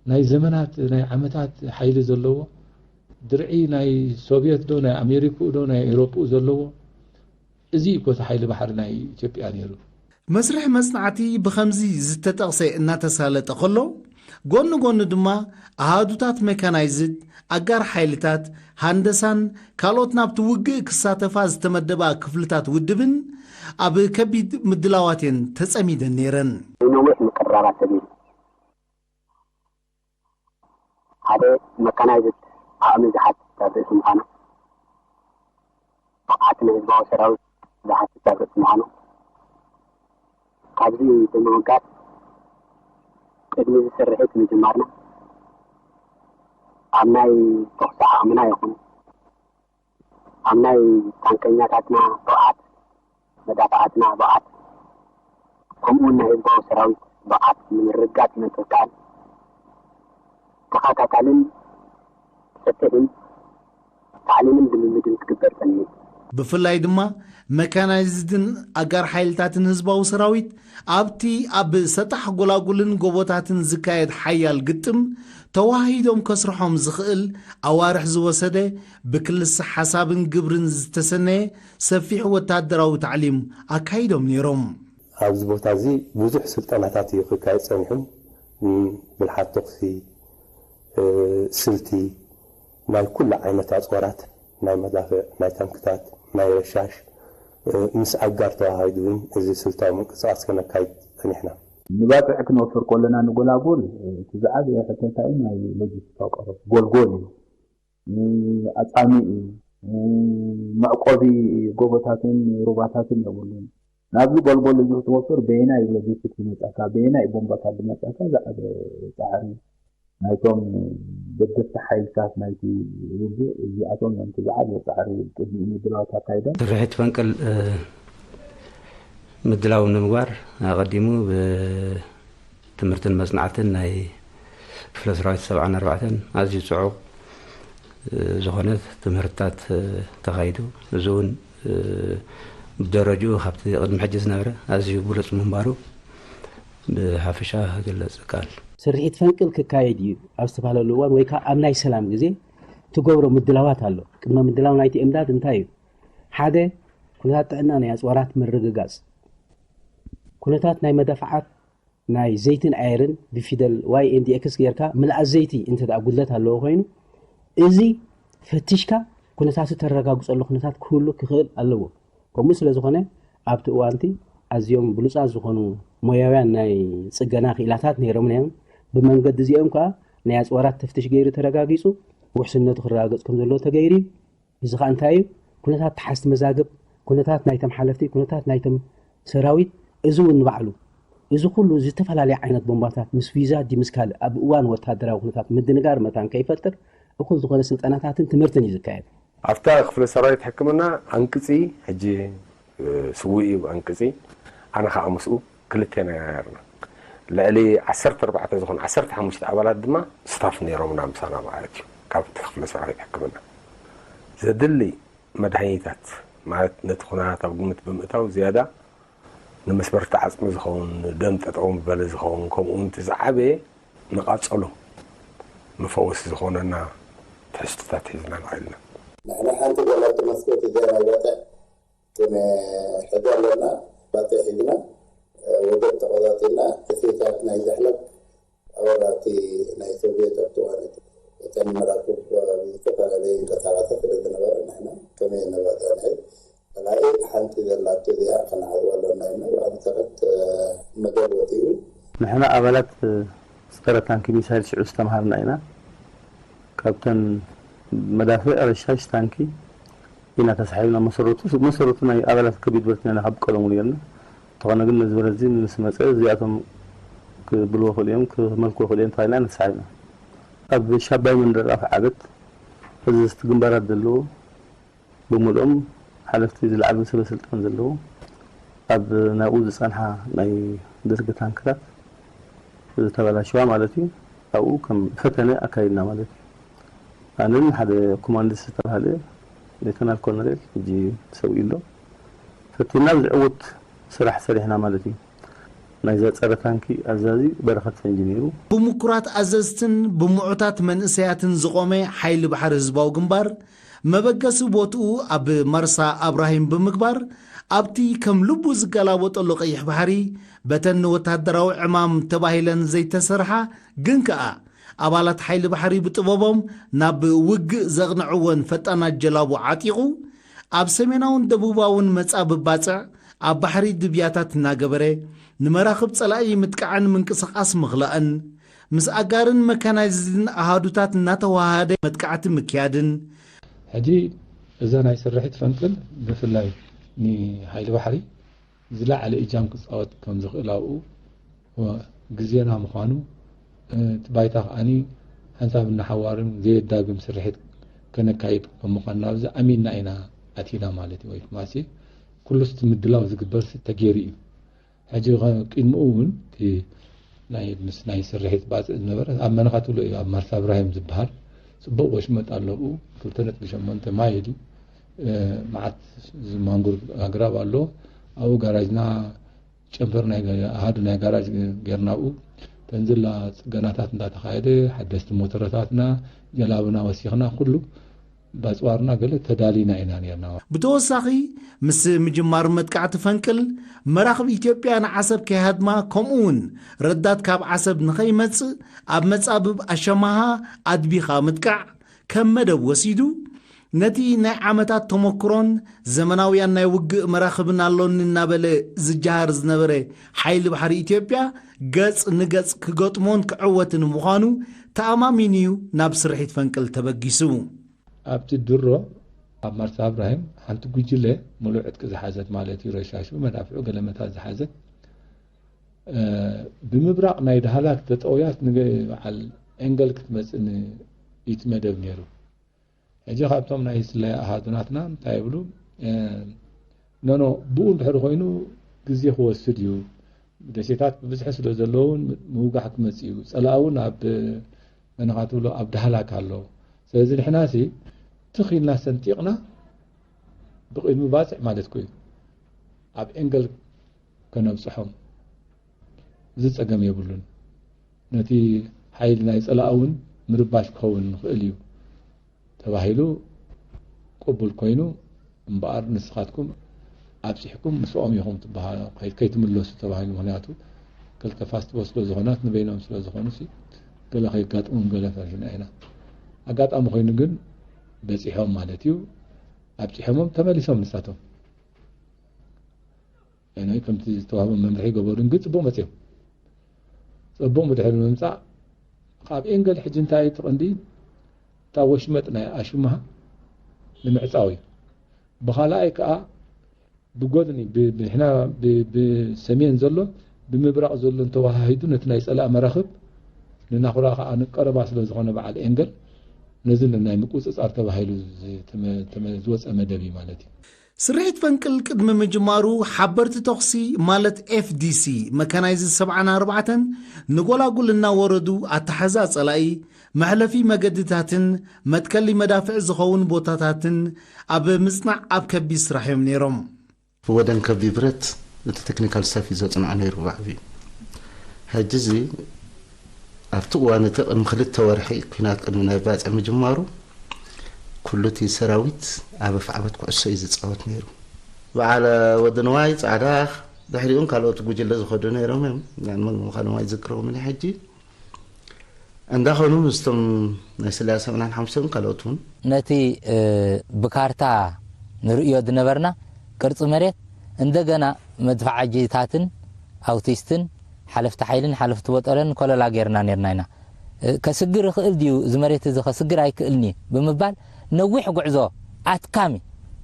ናይ ዘመናት፣ ናይ ዓመታት ሓይሊ ዘለዎ ድርዒ ናይ ሶቭየት ዶ፣ ናይ ኣሜሪክኡ ዶ፣ ናይ ኤውሮጳኡ ዘለዎ፣ እዚ እዩ እኮ እቲ ሓይሊ ባሕሪ ናይ ኢትዮጵያ ነይሩ። መስርሕ መጽናዕቲ ብኸምዚ ዝተጠቕሰ እናተሳለጠ ከሎ፣ ጎኒ ጎኒ ድማ ኣሃዱታት ሜካናይዝድ፣ ኣጋር ሓይልታት፣ ሃንደሳን ካልኦት ናብቲ ውግእ ክሳተፋ ዝተመደባ ክፍልታት ውድብን ኣብ ከቢድ ምድላዋት እየን ተጸሚደን ነይረን። ነዊሕ ምቅርራባት ተገይሩ። ሓደ መካናይዝድ ዓቕሚ ዝሓትት ኣብ ርእሲ ምዃኑ፣ ብቕዓት ናይ ህዝባዊ ሰራዊት ዝሓትት ኣብ ርእሲ ምዃኑ፣ ካብዚ ብምብጋስ ቅድሚ እዚ ስርሒት ምጅማርና ኣብ ናይ ተኹሲ ዓቕምና ይኹን ኣብ ናይ ታንከኛታትና ብቕዓት፣ መዳፍዓትና ብቕዓት፣ ከምኡውን ናይ ህዝባዊ ሰራዊት ብቕዓት ንምርግጋጽ ምትካል ተኸታታልን ሰፊሕን ታዕሊምን ልምምድን ክግበር ጸኒሑ። ብፍላይ ድማ መካናይዝድን ኣጋር ሓይልታትን ህዝባዊ ሰራዊት ኣብቲ ኣብ ሰጣሕ ጎላጉልን ጎቦታትን ዝካየድ ሓያል ግጥም ተዋሂዶም ከስርሖም ዝኽእል ኣዋርሕ ዝወሰደ ብክልሰ ሓሳብን ግብርን ዝተሰነየ ሰፊሕ ወታደራዊ ታዕሊም ኣካይዶም ነይሮም። ኣብዚ ቦታ እዚ ብዙሕ ስልጠናታት እዩ ክካየድ ጸኒሑ። ም፣ ብልሓት ተኹሲ፣ እ፣ ስልቲ፣ ናይ ኩሉ ዓይነት ኣጽዋራት፣ ናይ መዳፍዕ፣ ናይ ታንክታት፣ ናይ ረሻሽ፣ እ፣ ምስ ኣጋር ተዋሃሂዱ እውን እዚ ስልታዊ ምንቅስቓስ ከነካይድ ጸኒሕና። ንባጽዕ ክነወፍር ከለና ንጎላጉል፣ እቲ ዝዓበየ ሕቶ እንታይ እዩ? ናይ ሎጂስቲካዊ ቀረብ ጎልጎል እዩ። ኣጻሚ እዩ። መዕቆቢ ጎቦታትን ሩባታትን የብሉን። ናብዚ ጎልጎል እዚ ክትወፍር በየናይ ሎጂስቲክስ ይመጻካ፣ በየናይ ቦምባታት ዝመጻካ ዝዓበ ጻዕሪ ናይቶም ደገፍቲ ሓይልታት ናይቲ ውግእ እዚኣቶም እዮም እቲ ዝዓበየ ጻዕሪ ቅድሚኡ ምድላዋት ኣካይዶም። ስርሒት ፈንቅል ምድላው ንምግባር ኣቐዲሙ ብትምህርትን መጽናዕትን ናይ ክፍለ ሰራዊት ሰብዓን ኣርባዕተን ኣዝዩ ጽዑቕ ዝኾነ ትምህርትታት ተኻይዱ። እዚ እውን ብደረጅኡ ካብቲ ቅድሚ ሕጂ ዝነበረ ኣዝዩ ብሉጽ ምንባሩ ብሓፈሻ ክግለጽ ይከኣል። ስርሒት ፈንቅል ክካየድ እዩ ኣብ ዝተፈላለዩ እዋን ወይ ከዓ ኣብ ናይ ሰላም ግዜ ትገብሮ ምድላዋት ኣሎ። ቅድመ ምድላው ናይቲ እምዳድ እንታይ እዩ? ሓደ፣ ኩነታት ጥዕና ናይ ኣፅዋራት ምርግጋፅ። ኩነታት ናይ መደፍዓት ናይ ዘይትን ኣየርን ብፊደል ዋይ ኤንዲ ኤክስ ጌርካ ምልኣት ዘይቲ እንተ ደኣ ጉድለት ኣለዎ ኮይኑ፣ እዚ ፈቲሽካ ኩነታቱ ተረጋግፀሉ ኩነታት ክህሉ ክኽእል ኣለዎ። ከምኡ ስለ ዝኾነ ኣብቲ እዋንቲ ኣዝዮም ብሉፃት ዝኾኑ ሞያውያን ናይ ፅገና ክኢላታት ነይሮም ነዮም። ብመንገዲ እዚኦም ከዓ ናይ ኣፅዋራት ተፍትሽ ገይሩ ተረጋጊፁ ውሕስነቱ ክረጋገፅ ከም ዘለዎ ተገይሩ እዩ። እዚ ከዓ እንታይ እዩ? ኩነታት ተሓዝቲ መዛግብ፣ ኩነታት ናይቶም ሓለፍቲ፣ ኩነታት ናይቶም ሰራዊት፣ እዚ እውን ንባዕሉ እዚ ኩሉ ዝተፈላለየ ዓይነት ቦምባታት ምስ ቪዛ ድዩ ምስ ካልእ ኣብ እዋን ወታደራዊ ኩነታት ምድንጋር መታን ከይፈጥር እኹል ዝኾነ ስልጠናታትን ትምህርትን እዩ ዝካየድ። ኣብታ ክፍለ ሰራዊት ሕክምና ኣንቅጺ ሕጂ ስዉእ እዩ ኣንቅጺ፣ ኣነ ከዓ ምስኡ ክልቴና ኢና ነርና። ልዕሊ ዓሰርተ ኣርባዕተ ዝኾኑ ዓሰርተ ሓሙሽተ ኣባላት ድማ ስታፍ ነይሮምና ምሳና ማለት እዩ። ካብቲ ክፍለ ሰራዊት ሕክምና ዘድሊ መድሃኒታት ማለት ነቲ ኩነታት ኣብ ግምት ብምእታው ዝያዳ ንመስበርቲ ዓጽሚ ዝኸውን፣ ንደም ጠጠው ምበለ ዝኸውን፣ ከምኡ እውን እቲ ዝዓበየ ንቓጸሎ መፈወሲ ዝኾነና ትሕዝቶታት ሒዝና ንኸይድ ኢና። ንሕና ሓንቲ ገለ ትመስገቲ ዜና ይበጽሕ ክንሕዶ ኣለና። ባጽዕ ሒዝና ወደብ ተቆጻጺርና፣ እቲ ታት ናይ ዘሕለፍ ኣበራቲ ናይ ሶቪየት ኣብቲ እዋን እቲ እተን መራክብ ብዝተፈላለየ ይንቀሳቐሳ ስለ ዝነበረ ንሕና ከመይ ነባጽዕ ንሕል ጸላኢ ሓንቲ ዘላቶ እዚኣ ከነዓጽዋ ኣለና ኢልና ብኣብ መሰረት መደብ ወጺኡ። ንሕና ኣባላት ጸረ ታንኪ ሚሳይል ሽዑ ዝተምሃርና ኢና። ካብተን መዳፍዕ ረሻሽ ታንኪ ኢና ተሳሒብና። መሰረቱ መሰረቱ ናይ ኣባላት ከቢድ ብረትና ኢና ካብ ቀደሙ ነርና። እንተኾነ ግን ነዚ ብረት እዚ ምስ መጸ እዚኣቶም ክብልዎ ክእሉ እዮም ክመልክዎ ክእሉ እዮም ተባሂልና ኢና ተሳሒብና። ኣብ ሻባይ መንደር ኣፍ ዓበት እዚ ዝቲ ግንባራት ዘለዎ ብምልኦም ሓለፍቲ ዝለዓሉ ሰበ ስልጣን ዘለዎ ኣብ ናብኡ ዝጸንሓ ናይ ደርጊ ታንክታት ዝተበላሸዋ ማለት እዩ። ኣብኡ ከም ፈተነ ኣካይድና ማለት እዩ። ኣነን ሓደ ኮማንዲስት ዝተባሃለ ሌተናል ኮሎኔል ሕጂ ሰው ኢሎ ፈቲና ብዝዕውት ስራሕ ሰሪሕና ማለት እዩ። ናይዛ ጸረ ታንኪ ኣዛዚ በረኸት ፈንጂ ነይሩ። ብምኩራት ኣዘዝትን ብምዑታት መንእሰያትን ዝቖመ ሓይሊ ባሕሪ ህዝባዊ ግንባር መበገሲ ቦትኡ ኣብ መርሳ ኣብራሂም ብምግባር ኣብቲ ከም ልቡ ዝገላበጠሉ ቀይሕ ባሕሪ በተን ንወታደራዊ ዕማም ተባሂለን ዘይተሰርሓ ግን ከኣ ኣባላት ሓይሊ ባሕሪ ብጥበቦም ናብ ውግእ ዘቕንዕወን ፈጣናት ጀላቡ ዓጢቑ ኣብ ሰሜናውን ደቡባውን መጻብብ ባጽዕ ኣብ ባሕሪ ድብያታት እናገበረ ንመራኽብ ጸላኢ ምጥቃዕን ምንቅስቓስ ምኽላእን ምስ ኣጋርን መካናይዝድን ኣሃዱታት እናተዋሃደ መጥቃዕቲ ምክያድን። ሕጂ እዛ ናይ ስርሒት ፈንቅል ብፍላይ ንሓይሊ ባሕሪ ዝለዓለ እጃም ክፃወት ከም ዝኽእል ኣብኡ ግዜና ምዃኑ እቲ ባይታ ከዓኒ ሓንሳብ እናሓዋርን ዘየዳግም ስርሒት ከነካይድ ከም ምዃንና ኣብዚ ኣሚንና ኢና ኣቲና ማለት እዩ። ወይ ማሴ ኩሉስ እቲ ምድላው ዝግበር ተገይሩ እዩ። ሕጂ ቅድሚኡ እውን እቲ ናይ ምስ ናይ ስርሒት ባፅዕ ዝነበረ ኣብ መነኻትሎ እዩ ኣብ ማርሳ እብራሂም ዝበሃል ፅቡቕ ወሽመጥ ኣለብኡ ክልተ ነጥቢ ሸሞንተ ማይል እዩ። መዓት ዝማንጉር ኣግራብ ኣሎ። ኣብኡ ጋራጅና ጨንፈር ናይ ኣሃዱ ናይ ጋራጅ ጌርና ኣብኡ ተንዝላ ፅገናታት እንዳተኻየደ ሓደስቲ ሞተረታትና ጀላብና ወሲኽና ኩሉ ባፅዋርና ገለ ተዳሊና ኢና ነርና። ብተወሳኺ ምስ ምጅማር መጥቃዕቲ ፈንቅል መራኽብ ኢትዮጵያ ንዓሰብ ከይሃድማ ከምኡ እውን ረዳት ካብ ዓሰብ ንኸይመፅእ ኣብ መፃብብ ኣሸማሃ ኣድቢኻ ምጥቃዕ ከም መደብ ወሲዱ ነቲ ናይ ዓመታት ተመክሮን ዘመናውያን ናይ ውግእ መራኽብን ኣሎኒ እናበለ ዝጀሃር ዝነበረ ሓይሊ ባሕሪ ኢትዮጵያ ገፅ ንገፅ ክገጥሞን ክዕወትን ምዃኑ ተኣማሚኑ እዩ ናብ ስርሒት ፈንቅል ተበጊሱ። ኣብቲ ድሮ ኣብ ማርሳ እብራሂም ሓንቲ ጉጅለ ሙሉእ ዕጥቂ ዝሓዘት ማለት እዩ፣ ረሻሹ፣ መዳፍዑ፣ ገለመታት ዝሓዘት፣ እ፣ ብምብራቕ ናይ ዳህላክ ተጠውያት ንበዓል ኤንገል ክትመጽእ ን-፣ እዩ እቲ መደብ ነይሩ። ሕጂ ካብቶም ናይ ስለያ ኣሃዱናትና እንታይ ይብሉ? እ፣ ኖኖ፣ ብኡ እንድሕር ኮይኑ ግዜ ክወስድ እዩ። ደሴታት ብብዝሒ ስለ ዘለውን ምውጋሕ ክመጽእ እዩ። ጸላእ እውን ኣብ፣ መነኻ ትብሎ፣ ኣብ ዳህላክ ኣሎ። ስለዚ ንሕና ሲ ትኽ ኢልና ሰንጢቕና ብቕድሚ ባጽዕ ማለት ኮዩ ኣብ ኤንገል ከነብጽሖም፣ እዚ ጸገም የብሉን። ነቲ ሓይሊ ናይ ጸላእ እውን ምርባሽ ክኸውን ንኽእል እዩ ተባሂሉ ቅቡል ኮይኑ፣ እምበኣር ንስኻትኩም ኣብጺሕኩም ምስኦም ኢኹም ትበሃ-፣ ከይ-፣ ከይትምለሱ ተባሂሉ። ምኽንያቱ ክልተ ፋስትቦ ስለ ዝኾናት ንበይኖም ስለ ዝኾኑ ሲ ገለ ከየጋጥሞም ገለ ፈሪሕና ኢና። ኣጋጣሚ ኮይኑ ግን በጺሖም ማለት እዩ። ኣብጺሖሞም ተመሊሶም ንሳቶም። ያኔ ከምቲ ዝተዋህቦም መምርሒ ገበሩ ግን ጽቡቕ መጺኦም። ጽቡቕ ብድሕሪ ምምጻእ ካብ ኤንገል ሕጂ እንታይ እቲ ቀንዲ እታ ወሽመጥ ናይ ኣሽማሃ ንምዕጻው እዩ። ብኻልኣይ ከኣ ብጎድኒ ብ-፣ ብሕና ብ-፣ ብሰሜን ዘሎ ብምብራቕ ዘሎ እንተወሃሂዱ ነቲ ናይ ጸላእ መራኽብ ንናኹራ ከኣ ንቀረባ ስለ ዝኾነ በዓል ኤንገል ነዚ ናይ ምቁጽጻር ተባሂሉ ዝተመ-፣ ተመ-፣ ዝወጸ መደብ እዩ ማለት እዩ። ስርሒት ፈንቅል ቅድሚ ምጅማሩ ሓበርቲ ተኹሲ ማለት ኤፍዲሲ መካናይዝድ ሰብዓን ኣርባዕተን ንጎላጉል እናወረዱ ኣተሓዛ ጸላኢ፣ መሕለፊ መገድታትን መትከሊ መዳፍዕ ዝኸውን ቦታታትን ኣብ ምጽናዕ ኣብ ከቢድ ስራሕ እዮም ነይሮም። ወደን ከቢድ ብረት እቲ ቴክኒካል ስታፍ እዩ ዘጽንዖ ነይሩ ብዓብዩ። ሕጂ እዚ ኣብቲ እዋን እቲ ቅድሚ ክልተ ወርሒ ኲናት ቅድሚ ናይ ባጽዕ ምጅማሩ ኩሉ እቲ ሰራዊት ዓበፍ ዓበት ኩዕሶ እዩ ዝጻወት ነይሩ። በዓል ወዲ ንዋይ ጻዕዳ ድሕሪኡን ካልኦት ጉጅለ ዝኸዱ ነይሮም እዮም። ያን መግቢ ምዃኖም ኣይዝክረዎምን ሕጂ። እንዳኸኑ ምስቶም ናይ ስልያ ሰብዓን ሓሙሽተን ካልኦት እውን ነቲ ብካርታ ንርእዮ ዝነበርና ቅርጺ መሬት እንደገና መድፍዓጂታትን ኣውቲስትን ሓለፍቲ ሓይልን ሓለፍቲ ቦጠረን ኮለላ ጌርና ኔርና ኢና። ከስግር ይኽእል ድዩ እዚ መሬት እዚ ከስግር ኣይክእልን እዩ ብምባል ነዊሕ ጉዕዞ ኣድካሚ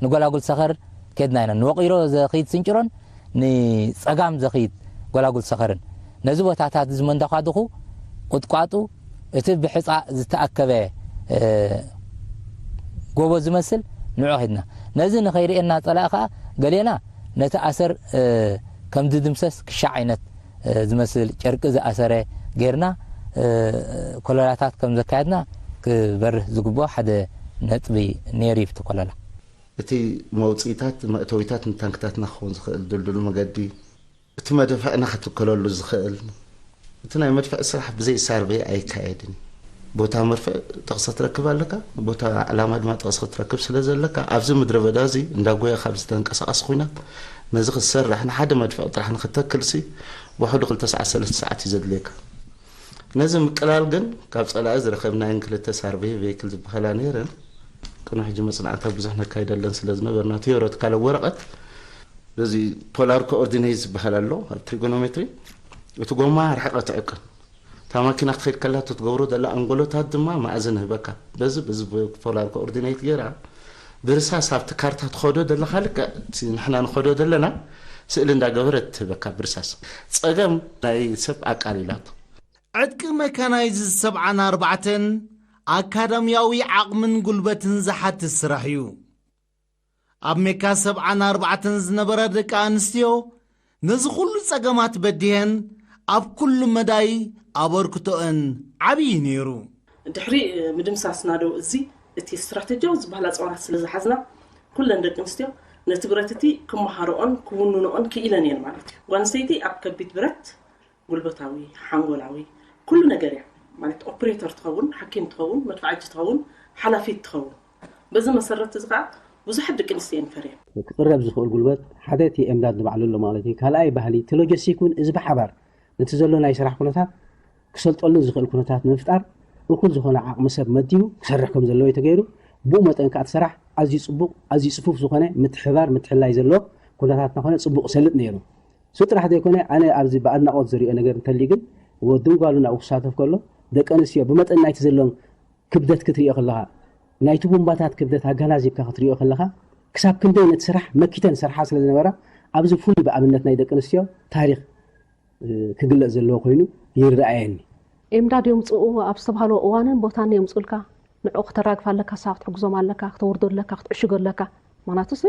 ንጎላጉል ሰኸር ኬድና ኢና። ንወቒሮ ዘኽይድ ስንጭሮን ንጸጋም ዘኽይድ ጎላጉል ሰኸርን ነዚ ቦታታት እዚ መንዳኳድኹ ቁጥቋጡ እቲ ብሕጻ ዝተኣከበ ጎቦ ዝመስል ንዑ ኸድና። ነዚ ንኸይርእየና ጸላኢ ኸኣ ገሌና ነቲ ኣሰር ከም ዝድምሰስ ክሻ ዓይነት ዝመስል ጨርቂ ዝኣሰረ ጌርና ኮለላታት ከም ዘካየድና ክበርህ ዝግብኦ ሓደ ነጥቢ ነይሩ እዩ። እቲ ኮለላ እቲ መውጽኢታት መእተዊታት ንታንክታትና ክኸውን ዝኽእል ድልዱል መገዲ እቲ መደፍዕና ክትከለሉ ዝኽእል እቲ ናይ መድፍዕ ስራሕ ብዘይ ሳርቨይ ኣይካየድን እዩ። ቦታ መርፍዕ ጥቕሲ ክትረክብ ኣለካ፣ ቦታ ዕላማ ድማ ጥቕሲ ክትረክብ ስለ ዘለካ ኣብዚ ምድረ በዳ እዚ እንዳጎየ ካብ ዝተንቀሳቐስ ኹናት ነዚ ክትሰርሕ ንሓደ መድፍዕ ጥራሕ ንክተክል ሲ ውሕዱ ክልተ ሰዓት ሰለስተ ሰዓት እዩ ዘድልየካ። ነዚ ምቅላል ግን ካብ ጸላኢ ዝረኸብናየን ክልተ ሳርቨይ ቬይክል ዝበሃላ ነይረን ቅድሚ ሕጂ መጽናዕታ ብዙሕ ነካይደለን ስለ ዝነበርና ቲዮረቲካል ወረቐት በዚ ፖላር ኮኦርዲኔት ዝበሃል ኣሎ ኣብ ትሪጎኖሜትሪ እቲ ጎማ ርሕቀት ዕቅን እታ ማኪና ክትኸይድ ከላ እቲ ትገብሮ ዘላ ኣንጎሎታት ድማ መኣዝን ህበካ በዚ በዚ ፖላር ኮኦርዲኔት ገይራ ብርሳስ ኣብቲ ካርታ ትኸዶ ዘለኻ ልክዕ እቲ ንሕና ንኸዶ ዘለና ስእሊ እንዳገበረት ትህበካ ብርሳስ ጸገም ናይ ሰብ ኣቃሊላቶ። ዕጥቂ መካናይዝድ ሰብዓን ኣርባዕተን ኣካዳምያዊ ዓቕምን ጉልበትን ዝሓትት ስራሕ እዩ። ኣብ ሜካ ሰብዓን ኣርባዕተን ዝነበራ ደቂ ኣንስትዮ ነዚ ኩሉ ጸገማት በዲሀን ኣብ ኩሉ መዳይ ኣበርክቶአን ዓብዪ ነይሩ። ድሕሪ ምድምሳስ ናደው እዚ እቲ ስትራተጂያዊ ዝበሃል ኣጽዋራት ስለ ዝሓዝና ኩለን ደቂ ኣንስትዮ ነቲ ብረት እቲ ክመሃርኦን ክውንንኦን ክኢለን እየን ማለት እዩ። ጓል ኣንስተይቲ ኣብ ከቢድ ብረት ጉልበታዊ፣ ሓንጎላዊ፣ ኩሉ ነገር እያ ማለት ኦፕሬተር ትኸውን፣ ሓኪም ትኸውን፣ መድፍዓጂ ትኸውን፣ ሓላፊት ትኸውን። በዚ መሰረት እዚ ከዓ ብዙሓት ደቂ ኣንስትዮ እየን ፈርየን። ክቕረብ ዝኽእል ጉልበት ሓደ እቲ ኤምዳድ ንባዕሉ ኣሎ ማለት እዩ። ካልኣይ ባህሊ እቲ ሎጀስቲክ እውን እዚ ብሓባር ነቲ ዘሎ ናይ ስራሕ ኩነታት ክሰልጠሉ ዝኽእል ኩነታት ንምፍጣር እኹል ዝኾነ ዓቕሚ ሰብ መዲቡ ክሰርሕ ከም ዘለዎ እዩ ተገይሩ። ብኡ መጠን ከዓ እቲ ስራሕ ኣዝዩ ፅቡቕ ኣዝዩ ፅፉፍ ዝኾነ ምትሕባር ምትሕላይ ዘለዎ ኩነታት እናኾነ ፅቡቕ ሰልጥ ነይሩ። እሱ ጥራሕ ዘይኮነ ኣነ ኣብዚ ብኣድናቖት ዝሪኦ ነገር እንተልዩ ግን ወድን ጓሉን ኣብኡ ክሳተፍ ከሎ ደቂ ኣንስትዮ ብመጠን ናይቲ ዘለዎም ክብደት ክትሪኦ ከለኻ ናይቲ ቡምባታት ክብደት ኣገናዚብካ ክትሪኦ ከለኻ፣ ክሳብ ክንደይ ነቲ ስራሕ መኪተን ዝሰርሓ ስለ ዝነበራ፣ ኣብዚ ፍሉይ ብኣብነት ናይ ደቂ ኣንስትዮ ታሪኽ ክግለጽ ዘለዎ ኮይኑ ይረኣየኒ። ኤምዳድ የምጽኡ ኣብ ዝተባህልዎ እዋንን ቦታን የምጽኡልካ። ንዕኡ ከተራግፍ ኣለካ፣ ንሳ ክትሕግዞም ኣለካ፣ ክተውርዶ ኣለካ፣ ክትዕሽጎ ኣለካ። ምኽንያቱስ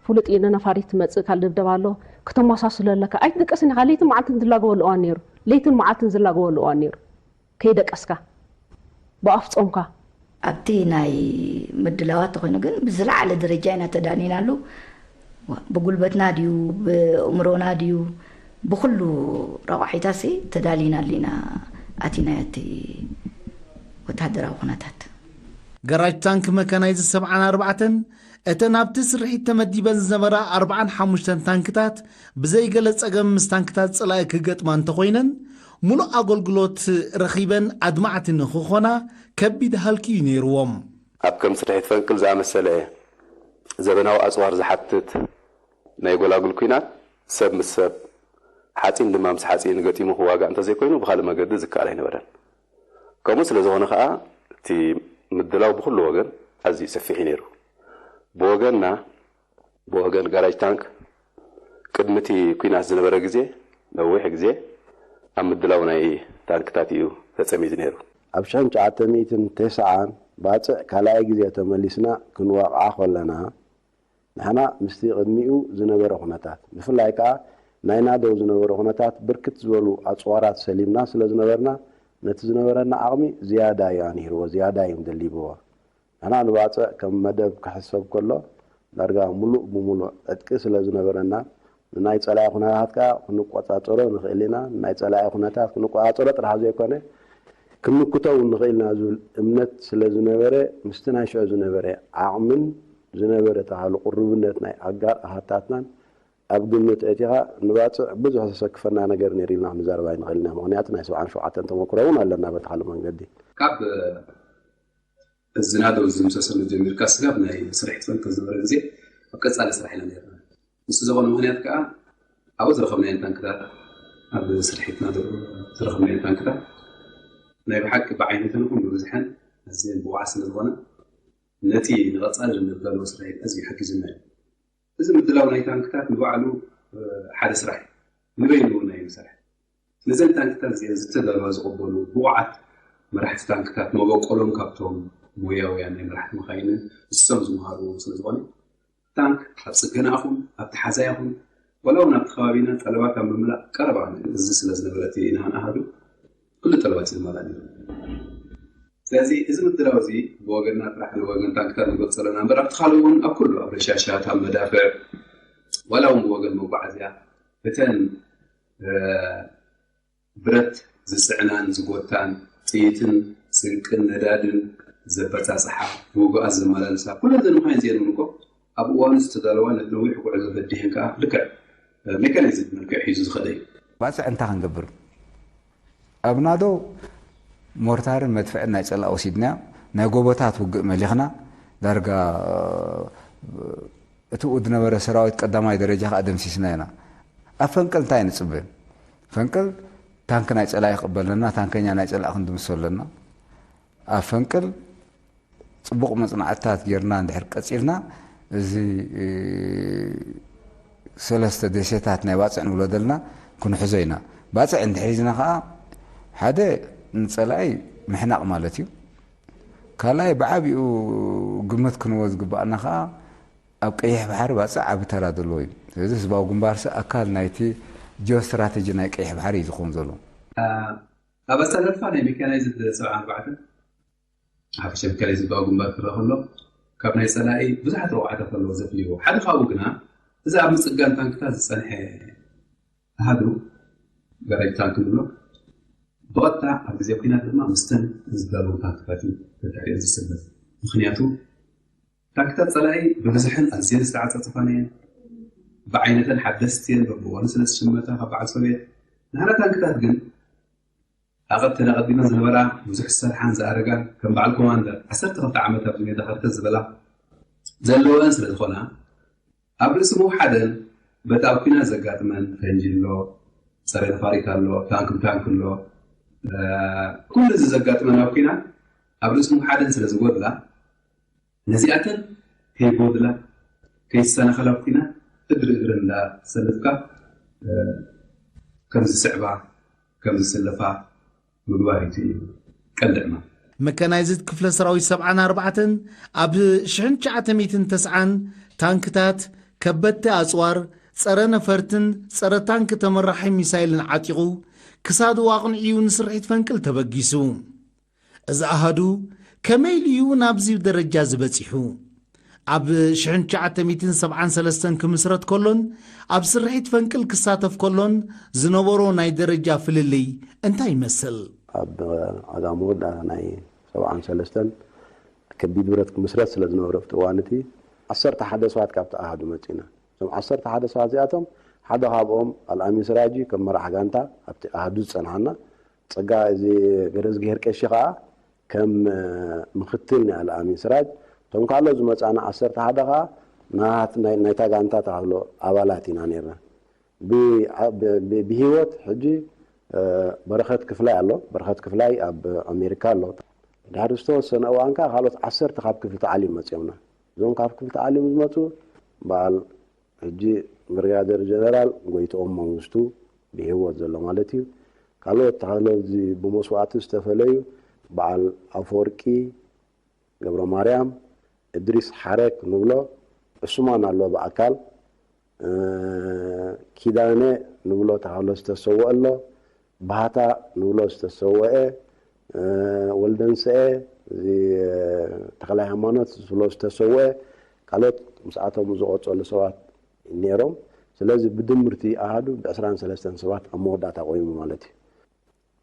ፍሉጥ እዩ፣ ነፋሪት ትመጽእ፣ ካልእ ደብደብ ኣሎ፣ ክተመሳስሎ ኣለካ። ኣይትድቀስን ኢኻ። ለይትን መዓልትን ዝላገበሉ እዋን ነይሩ። ለይትን መዓልትን ዝላገበሉ እዋን ነይሩ። ከይደቀስካ፣ ብኣፍ ጾምካ። ኣብቲ ናይ ምድላዋት ተኾይኑ ግን ብዝለዓለ ደረጃ ኢና ተዳሊናሉ። ብጉልበትና ድዩ፣ ብእምሮና ድዩ፣ ብኹሉ ረቋሒታሲ ተዳሊናሉ ኢና ኣቲናዮ እቲ ወተሃደራዊ ኩነታት። ገራጅ ታንክ መካናይዝ ሰብዓን ኣርባዕተን እተን ኣብቲ ስርሒት ተመዲበን ዝነበራ ኣርባዓን ሓሙሽተን ታንክታት ብዘይገለ ጸገም ምስ ታንክታት ጸላኢ ክገጥማ እንተኾይነን፣ ሙሉእ ኣገልግሎት ረኺበን ኣድማዕቲ ንኽኾና ከቢድ ሃልኪ እዩ ነይርዎም። ኣብ ከም ስርሒት ፈንቅል ዝኣመሰለ ዘበናዊ ኣጽዋር ዝሓትት ናይ ጎላጉል ኲናት፣ ሰብ ምስ ሰብ፣ ሓጺን ድማ ምስ ሓጺን ገጢሙ ክዋጋእ እንተዘይኮይኑ ብኻልእ መገዲ ዝከኣል ኣይነበረን። ከምኡ ስለ ዝኾነ ከኣ እቲ ምድላው ብኹሉ ወገን ኣዝዩ ሰፊሕ እዩ ነይሩ። ብወገንና፣ ብወገን ጋራጅ ታንክ፣ ቅድሚ እቲ ኲናት ዝነበረ ግዜ ነዊሕ ግዜ ኣብ ምድላው ናይ ታንክታት እዩ ተጸሚዱ ነይሩ። ኣብ ሽሕን ትሽዓተ ሚእትን ተስዓን ባጽዕ ካልኣይ ግዜ ተመሊስና ክንወቕዓ ከለና፣ ንሕና ምስቲ ቅድሚኡ ዝነበረ ኩነታት፣ ብፍላይ ከኣ ናይ ናደው ዝነበረ ኩነታት ብርክት ዝበሉ ኣጽዋራት ሰሊምና ስለ ዝነበርና፣ ነቲ ዝነበረና ዓቕሚ ዝያዳ እዩ ኣንሂርዎ፣ ዝያዳ እዩ ደሊብዎ። ንሕና ንባጽዕ ከም መደብ ክሕሰብ ከሎ፣ ዳርጋ ምሉእ ብምሉእ ዕጥቂ ስለ ዝነበረና፣ ንናይ ጸላኢ ኩነታት ከኣ ክንቆጻጸሮ ንኽእል ኢና። ንናይ ጸላኢ ኩነታት ክንቆጻጸሮ ጥራሕ ዘይኮነ፣ ክንምክቶ እውን ንኽእል ኢና ዝብል እምነት ስለ ዝነበረ፣ ምስቲ ናይ ሽዑ ዝነበረ ዓቕምን ዝነበረ ተባሃሉ ቅሩብነት ናይ ኣጋር ኣሃታትናን ኣብ ግምት ኣእቲኻ፣ ንባጽዕ ብዙሕ ዘሰክፈና ነገር ነይሩ ኢልና ክንዛረብ ኣይንኽእል ኢና። ምኽንያቱ ናይ ሰብዓን ሸውዓተን ተመክሮ እውን ኣለና በቲ ካልእ መንገዲ። ካብ እዚ ናደው ዝምሰሰሉ ጀሚርካ ስጋብ ናይ ስርሒት ፈንቅል ዝነበረ ግዜ ኣብ ቀጻሊ ስራሕ ኢና ነይርና። ንሱ ዝኾነ ምኽንያት ከኣ ኣብኡ ዝረኸብናየን ታንክታት፣ ኣብ ስርሒት ናደው ዝረኸብናየን ታንክታት ናይ ብሓቂ ብዓይነተን ይኹን ብብዝሐን ኣዝየን ብቑዓት ስለ ዝኾና ነቲ ንቐጻሊ ንዳሎ ስርሒት ኣዝዩ ሓጊዙና እዩ። እዚ ምድላው ናይ ታንክታት ንባዕሉ ሓደ ስራሕ እዩ። ንበይኑ እውን ኣይምሰርሐን። ነዘን ታንክታት እዚኤን ዝተዳለዋ ዝቕበሉ ብቑዓት መራሕቲ ታንክታት መበቆሎም ካብቶም ሞያውያን ናይ መራሕቲ መኻይንን ንሶም ዝመሃርዎም ስለ ዝኾነ፣ ታንክ ኣብ ጽገና ይኹን ኣብ ተሓዛ ይኹን ዋላ እውን ኣብቲ ከባቢና ጠለባት ኣብ ምምላእ ቀረባ እዚ ስለ ዝነበረ እቲ ናህን ኣሃዱ ኩሉ ጠለባት እዩ ዝመልኣ ነይሩ። ስለዚ እዚ ምድላው እዚ ብወገንና ጥራሕ ንወገን ታንክታት ንገልጾ ኣለና እምበር ኣብቲ ካልእ እውን ኣብ ኩሉ ኣብ ረሻሻት ኣብ መዳፍዕ ዋላ እውን ብወገን መጓዓዝያ እተን ብረት ዝጽዕናን ዝጎታን፣ ጥይትን ስንቅን ነዳድን ዘበጻጽሓ፣ ብውጉኣት ዘመላልሳ፣ ኩለን እዘን መኻይን እዚኤን እውን እኮ ኣብ እዋኑ ዝተዳለዋ ነቲ ነዊሕ ጉዕዞ በዲሀን ከኣ ልክዕ ሜካናይዝድ መልክዕ ሒዙ ዝኸደ እዩ። ባጽዕ እንታይ ክንገብር? ኣብ ናዶ ሞርታርን መድፍዕን ናይ ጸላእ ወሲድናዮ፣ ናይ ጎቦታት ውግእ መሊኽና፣ ዳርጋ እቲ ዝነበረ ሰራዊት ቀዳማይ ደረጃ ከኣ ደምሲስና ኢና። ኣብ ፈንቅል እንታይ ንጽበ? ፈንቅል ታንክ ናይ ጸላኢ ክቕበል ኣለና፣ ታንከኛ ናይ ጸላኢ ክንድምስሶ ኣለና። ኣብ ፈንቅል ጽቡቕ መጽናዕትታት ጌርና እንድሕር ቀጺልና፣ እዚ ሰለስተ ደሴታት ናይ ባጽዕ ንብሎ ዘለና ክንሕዞ ኢና። ባጽዕ እንድሕር ሒዝና ከኣ ሓደ ንጸላኢ ምሕናቕ ማለት እዩ። ካልኣይ ብዓቢኡ ግምት ክንህቦ ዝግባኣና ከኣ ኣብ ቀይሕ ባሕሪ ባጽዕ ዓቢ ተራ ዘለዎ እዩ። ስለዚ ህዝባዊ ግንባርሲ ኣካል ናይቲ ጂኦስትራተጂ ናይ ቀይሕ ባሕሪ እዩ ዝኸውን ዘሎ። ኣብ ኣሰላልፋ ናይ ሜካናይዝድ ሰብዓ ኣርባዕተ ሓፈሻ ሜካናይዝድ ህዝባዊ ግንባር ክረኣ ከሎ ካብ ናይ ጸላኢ ብዙሓት ረብሓታት ኣለዎ ዘፍልይዎ። ሓደ ካብኡ ግና እዚ ኣብ ምጽጋን ታንክታት ዝጸንሐ ኣሃዱ ጋራጅ ታንክ ንብሎ ብቐጥታ ኣብ ግዜ ኲናት ድማ ምስተን ዝዳለዉ ታንክታት እዩ ተታሒዙ ዝስለፍ። ምኽንያቱ ታንክታት ጸላኢ ብብዝሕን ኣዝየን ዝተዓጻጸፋን እየን። ብዓይነተን ሓደስቲ እየን፣ በብእዋኑ ስለ ዝሽመታ ካብ በዓል ሶቭየት። ንሕና ታንክታት ግን ኣቐብተን ኣቐዲመን ዝነበራ ብዙሕ ዝሰርሓን ዝኣረጋን ከም በዓል ኮማንደር ዓሰርተ ክልተ ዓመት ኣብዚ ሜዳ ከርተት ዝበላ ዘለወን ስለ ዝኾና ኣብ ርእሲ ምውሓደን በቲ ኣብ ኲናት ዘጋጥመን ፈንጂ ኣሎ፣ ጸረ ነፋሪት ኣሎ፣ ታንክ ብታንክ ኣሎ። ኩሉ እዚ ዘጋጥመን ኣብ ኲናት ኣብ ርእሲ ምውሓደን ስለ ዝጎድላ ነዚኣተን ከይጎድላ ከይሰናኸላ ኣብ ኲናት እግሪ እግረን እንዳሰለፍካ ከም ዝስዕባ ከም ዝስለፋ ምግባር እዩ ቀንዲ ዕማም። መካናይዝድ ክፍለ ሰራዊት ሰብዓን ኣርባዕተን ኣብ ሽሕን ትሽዓተ ሚእትን ተስዓን ታንክታት፣ ከበድቲ ኣጽዋር፣ ጸረ ነፈርትን ጸረ ታንክ ተመራሒ ሚሳይልን ዓጢቑ ክሳዱ ኣቕንዕዩ ንስርሒት ፈንቅል ተበጊሱ። እዚ ኣሃዱ ከመይ ኢሉ እዩ ናብዚ ደረጃ ዝበጺሑ? ኣብ ሽሕን ትሽዓተ ሚእትን ሰብዓን ሰለስተን ክምስረት ከሎን ኣብ ስርሒት ፈንቅል ክሳተፍ ከሎን ዝነበሮ ናይ ደረጃ ፍልልይ እንታይ ይመስል? ኣብ ዓጋመ ወዳ ናይ ሰብዓን ሰለስተን ከቢድ ብረት ክምስረት ስለ ዝነበረ ኣብቲ እዋን እቲ ዓሰርተ ሓደ ሰባት ካብቲ ኣሃዱ መጺና። እዞም ዓሰርተ ሓደ ሰባት እዚኣቶም ሓደ ካብኦም ኣልኣሚን ስራጂ ከም መራሕ ጋንታ ኣብቲ ኣሃዱ ዝጸንሓና፣ ጸጋ እዚ ገረዝግሄር ቀሺ ከኣ ከም ምክትል ናይ ኣልኣሚን ስራጅ፣ እቶም ካልኦት ዝመጻና ዓሰርተ ሓደ ከኣ ናት-፣ ናይ-፣ ናይታ ጋንታ ተሃሎ ኣባላት ኢና ነርና። ብ-፣ ብ-፣ ብ-፣ ብህይወት ሕጂ፣ እ፣ በረኸት ክፍላይ ኣሎ። በረኸት ክፍላይ ኣብ ኣሜሪካ ኣሎ። ድሕሪ ዝተወሰነ እዋን ከኣ ካልኦት ዓሰርተ ካብ ክፍሊ ተዓሊም መጺኦምና። እዞም ካብ ክፍሊ ተዓሊም ዝመጹ በዓል ሕጂ ብርጋደር ጀነራል ጎይትኦም መንግስቱ ብህይወት ዘሎ ማለት እዩ። ካልኦት ተሃለውዚ ብመስዋእቲ ዝተፈለዩ በዓል ኣፈወርቂ ገብረ ማርያም፣ እድሪስ ሓረክ ንብሎ ዕሱማን ኣሎ ብኣካል፣ እ፣ ኪዳነ ንብሎ ተሃሎ ዝተሰወአ ኣሎ፣ ባህታ ንብሎ ዝተሰወአ፣ እ፣ ወልደንስኤ፣ እዚ፣ እ፣ ተኽላይ ሃይማኖት ዝብሎ ዝተሰወአ፣ ካልኦት ምስኣቶም ዝቐጸሉ ሰባት ነይሮም። ስለዚ ብድምርቲ ኣሃዱ ብ ዕስራን ሰለስተን ሰባት ኣብ መወዳእታ ቆይሙ ማለት እዩ።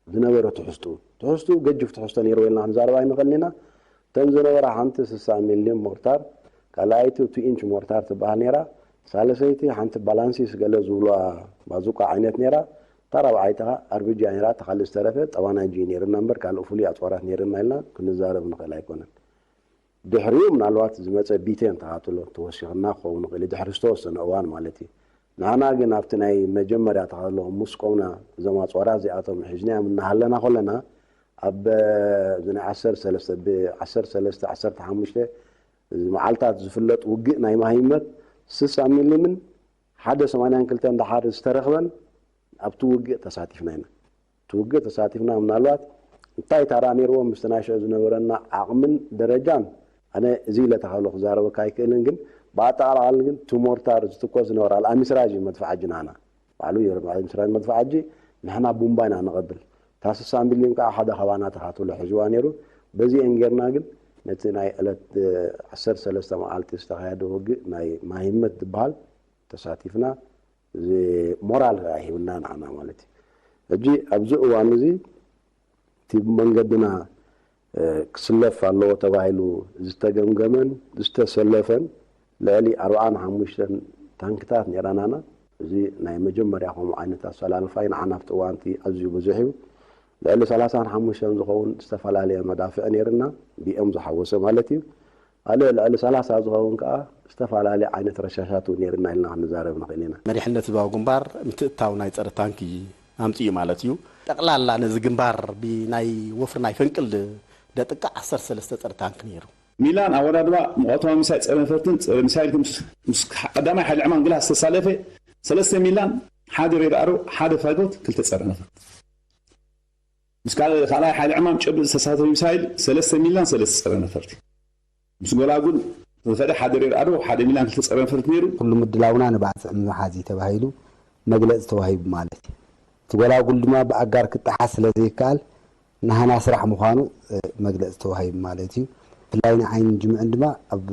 ዝነበረ ትሕዝቱ፣ ትሕዝቱ ገጅፍ ትሕዝቶ ነይርዎ ኢልና ክንዛረብ ኣይንኽእልን ኢና። እተን ዝነበራ ሓንቲ ስሳ ሚሊ ሞርታር፣ ካልኣይቲ ቱ ኢንች ሞርታር ትበሃል ነይራ፣ ሳልሰይቲ ሓንቲ ባላንሲስ ገለ ዝብሉዋ ባዙቃ ዓይነት ነይራ፣ እታ ራብዓይቲ ኸኣ ኣርቢጂ ነይራ፣ እታ ካልእ ዝተረፈ ጠባናጂ ነይርና እምበር ካልእ ፍሉይ ኣጽዋራት ነይርና ኢልና ክንዛረብ ንኽእል ኣይኮነን። ድሕሪኡ ምናልባት ዝመጸ ቢቴን ተኻትሎ ተወሲኽና ክኸውን ይኽእል እዩ፣ ድሕሪ ዝተወሰነ እዋን ማለት እዩ። ንሕና ግን ኣብቲ ናይ መጀመርያ ተኻትሎ ምስ ቆምና እዞም ኣጽዋራት እዚኣቶም ሒዝናዮም እናሃለና ከለና ኣብ፣ እ፣ እዚ ናይ ዓሰርተ ሰለስተ፣ ብ-፣ ዓሰርተ ሰለስተ፣ ዓሰርተ ሓሙሽተ እዚ መዓልታት ዝፍለጥ ውግእ ናይ ማሂመት ስሳ ሚሊምን ሓደ ሰማንያን ክልተን ደሓር ዝተረኽበን ኣብቲ ውግእ ተሳቲፍና ኢና። እቲ ውግእ ተሳቲፍና ምናልባት እንታይ ታራ ነይርዎ ምስቲ ናይ ሽዑ ዝነበረና ዓቕምን ደረጃን ኣነ እዚ ኢለ ተሃሎ ክዛረበካ ኣይክእልን፣ ግን ብኣጠቓላሊ ግን እቲ ሞርታር ዝትኮስ ዝነበረ ኣልኣሚስራጅ መድፍዓጂ ናና ባዕሉ ይርም ኣልኣሚስራጅ መድፍዓጂ ንሕና ቡምባ ኢና ንቐብል። እታ ስሳ ሚሊዮን ከዓ ሓደ ካባና ተኻትሎ ሒዝዋ ነይሩ። በዚአን ጌርና ግን ነቲ ናይ ዕለት፣ እ፣ ዓሰርተ ሰለስተ መዓልቲ ዝተኻየደ ውግእ ናይ ማሂመት ዝበሃል ተሳቲፍና። እዚ ሞራል ሂብና ንዓና ማለት እዩ። ሕጂ ኣብዚ እዋን እዚ እቲ ብመንገድና፣ እ፣ ክስለፍ ኣለዎ ተባሂሉ ዝተገምገመን ዝተሰለፈን ልዕሊ ኣርብዓን ሓሙሽተን ታንክታት ነይረናና። እዚ ናይ መጀመርያ ከምኡ ዓይነት ኣሰላልፋ እዩ። ንዓና ኣብቲ እዋንቲ ኣዝዩ ብዙሕ እዩ። ልዕሊ ሰላሳን ሓሙሽተን ዝኸውን ዝተፈላለየ መዳፍዕ ነይርና፣ ቢኤም ዝሓወሰ ማለት እዩ። ካልእ ልዕሊ ሰላሳ ዝኸውን ከኣ ዝተፈላለየ ዓይነት ረሻሻት እውን ነይርና ኢልና ክንዛረብ ንኽእል ኢና። መሪሕነት ህዝባዊ ግንባር ምትእትታው ናይ ጸረ ታንኪ ኣምጺኡ ማለት እዩ። ጠቕላላ ነዚ ግንባር ብናይ ወፍሪ ናይ ፈንቅል ደጥቃ ዓሰርተ ሰለስተ ጸረ ታንክ ነይሩ። ሚላን ኣወዳድባ ሙቐታዊ ሚሳይል ጸረ ነፈርትን ጸረ ሚሳይል ምስ፣ ምስ ቀዳማይ ሓይሊ ዕማም ግላ ዝተሳለፈ ሰለስተ ሚላን፣ ሓደ ሬዳሮ፣ ሓደ ፋይቶት፣ ክልተ ጸረ ነፈርቲ። ምስ ካልእ፣ ካልኣይ ሓይሊ ዕማም ጨብጥ ዝተሳተፈ ሚሳይል ሰለስተ ሚላን ሰለስተ ጸረ ነፈርቲ። ምስ ጎላጉል ዝተፈደ ሓደ ሬዳሮ፣ ሓደ ሚላን ክልተ ጸረ ነፈርቲ ነይሩ። ኩሉ ምድላውና ንባጽዕ ንምሓዝ እዩ ተባሂሉ መግለጺ ተዋሂቡ ማለት እዩ። እቲ ጎላጉል ድማ ብኣጋር ክጠሓስ ስለ ዘይከኣል ናህና ስራሕ ምዃኑ፣ እ፣ መግለጺ ተዋሂቡ ማለት እዩ። ብፍላይ ንዓይን ጅምዕን ድማ ኣብ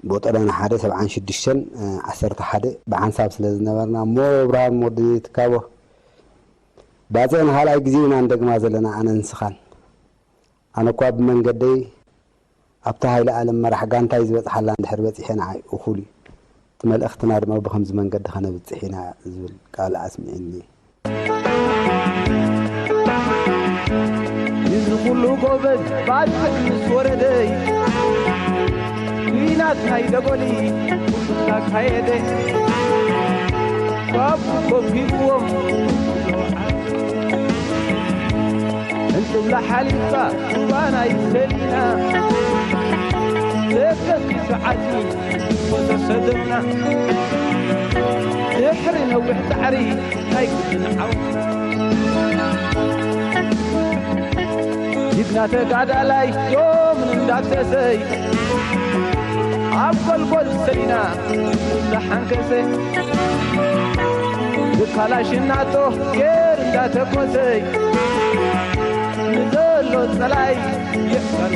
ቦጠዳና ሓደ ሰብዓን ሽዱሽተን፣ እ፣ ዓሰርተ ሓደ ብሓንሳብ ስለ ዝነበርና እሞ እብርሃም ወዲ ትካቦ ባጽዕ ንኻልኣይ ግዜ ኢና ንደግማ ዘለና ኣነ ንስኻን። ኣነ እኳ ብመንገደይ ኣብታ ሃይለ ኣለም መራሕ ጋንታይ ዝበጽሓላ እንድሕር በጺሐ ንዓይ እኹል እዩ። እቲ መልእኽትና ድማ ብኸምዚ መንገዲ ከነብጽሕ ኢና ዝብል ቃል ኣስሚዕኒ። እዚ ኩሉ ጎበዝ ባጽዕ ምስ ወረደይ፣ ኲናት ናይ ደጎሊ ኩሉ ካየደ። ባቡ ኮፍ ሂብዎም፣ ሕንጥብላ ሓሊፍካ ሩባና ይሰሊና። ደገ ሰዓቲ ወተሰደምና ድሕሪ ነዊሕ ጻዕሪ ናይ ግድን ዓወትና ጅግና ተጋዳላይ ዮም እንዳፍሰሰይ ኣብ ጎልጎል ሰሊና እንዳሓንከሰ ብካላሽናቶ ጌር እንዳተኮሰይ ንዘሎ ጸላይ የእጋሩ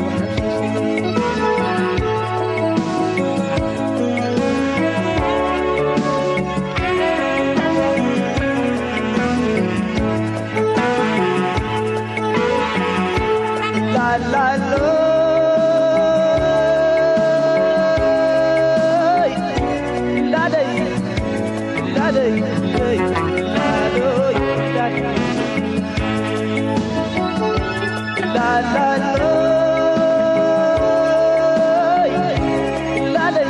ላላሎይ ላለይ ላለይ ላለይ ላለይ ላለይ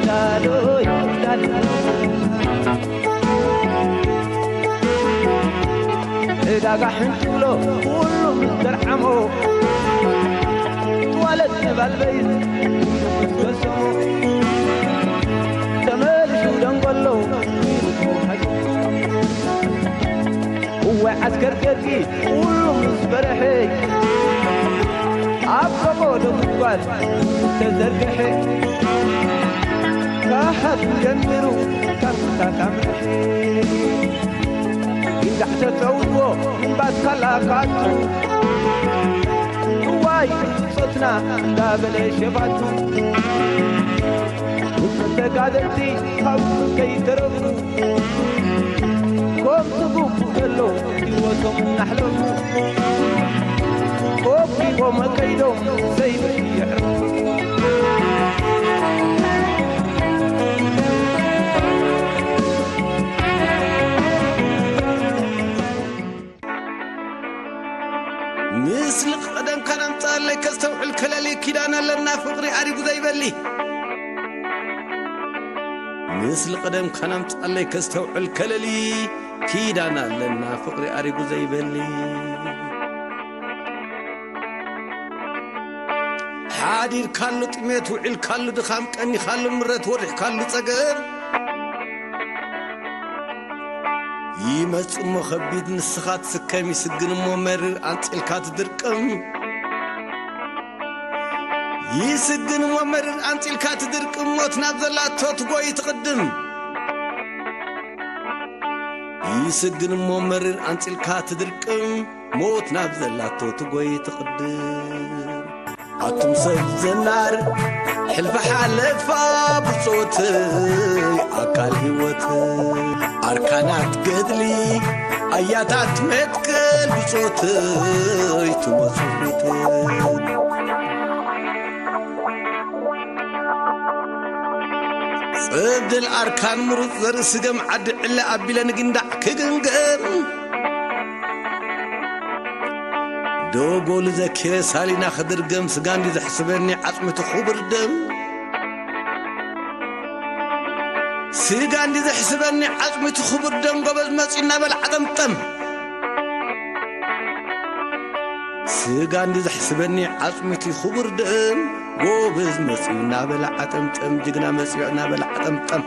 ላለይ ላለይ ዕዳጋ ሕንጭሎ ኩሉ ምስ ደርዓሞ ዋለት ነባልበይ ምስ በሰሞ ተመልሹ ደንጎሎ እዋይ ዓስከር ደርጊ ኩሉ ምስ በርሐ ኣብ ፈቐዶ ጉድጓድ ተዘርግሐ ካህፍ ጀሚሩ ካብ ምሳት ኣምርሐ ይንጋሕ ተጸውዎ ምንባትካላ ካቱ እዋይ ጾትና እንዳበለ ሸፋቱ ተጋደልቲ ካብ ከይተረፉ ኮም ዝግቡ ዘሎ ህይወቶም እናሕለፉ ኮኪቦም ከይዶም ዘይብሉ የዕርፉ ምስሊ ቀደምካ ናምጻለይ ከስተውዕል ከለሊ ኪዳን ኣለና ፍቕሪ ኣሪጉ ዘይበሊ ምስሊ ቀደምካ ናምጻለይ ከስተውዕል ከለሊ ኪዳን ኣለና ፍቕሪ ኣሪጉ ዘይበሊ ሓዲርካሉ ጥሜት ውዒልካሉ ድኻም ቀኒኻሉ ምረት ወሪሕካሉ ጸገም ይመጽእ እሞ ከቢድ ንስኻ ትስከም ይስግን እሞ መሪር ኣንጺልካ ትድርቅም ይስግን እሞ መሪር ኣንጺልካ ትድርቅም ሞት ናብ ዘላቶ ትጎይ ትቕድም ይስግን እሞ መሪር ኣንጺልካ ትድርቅም ሞት ናብ ዘላቶ ትጎይ ትቕድም ኣቱም ሰብ ዘናር ሕልፊ ሓለፋ ብጾትይ ኣካል ህይወት ኣርካናት ገድሊ ኣያታት መትከል ብጾትይ ትወጹ ፊት ጽብድል ኣርካን ምሩጽ ዘርኢ ስገም ዓዲ ዕለ ኣቢለ ንግንዳዕ ክግምገም ዶጎሉ ዘኬ ሳሊና ክድርገም ስጋ እንዲ ዘሕስበኒ ዓጽሚቱ ክቡር ደም ስጋ እንዲ ዘሕስበኒ ዓጽሚቱ ክቡር ደም ጎበዝ መጺኡ እናበለ ዓጠምጠም ስጋ እንዲ ዘሕስበኒ ዓጽሚቱ ክቡር ደም ጎበዝ መጺኡ እናበለ ዓጠምጠም ጅግና መጺኡ እናበለ ዓጠምጠም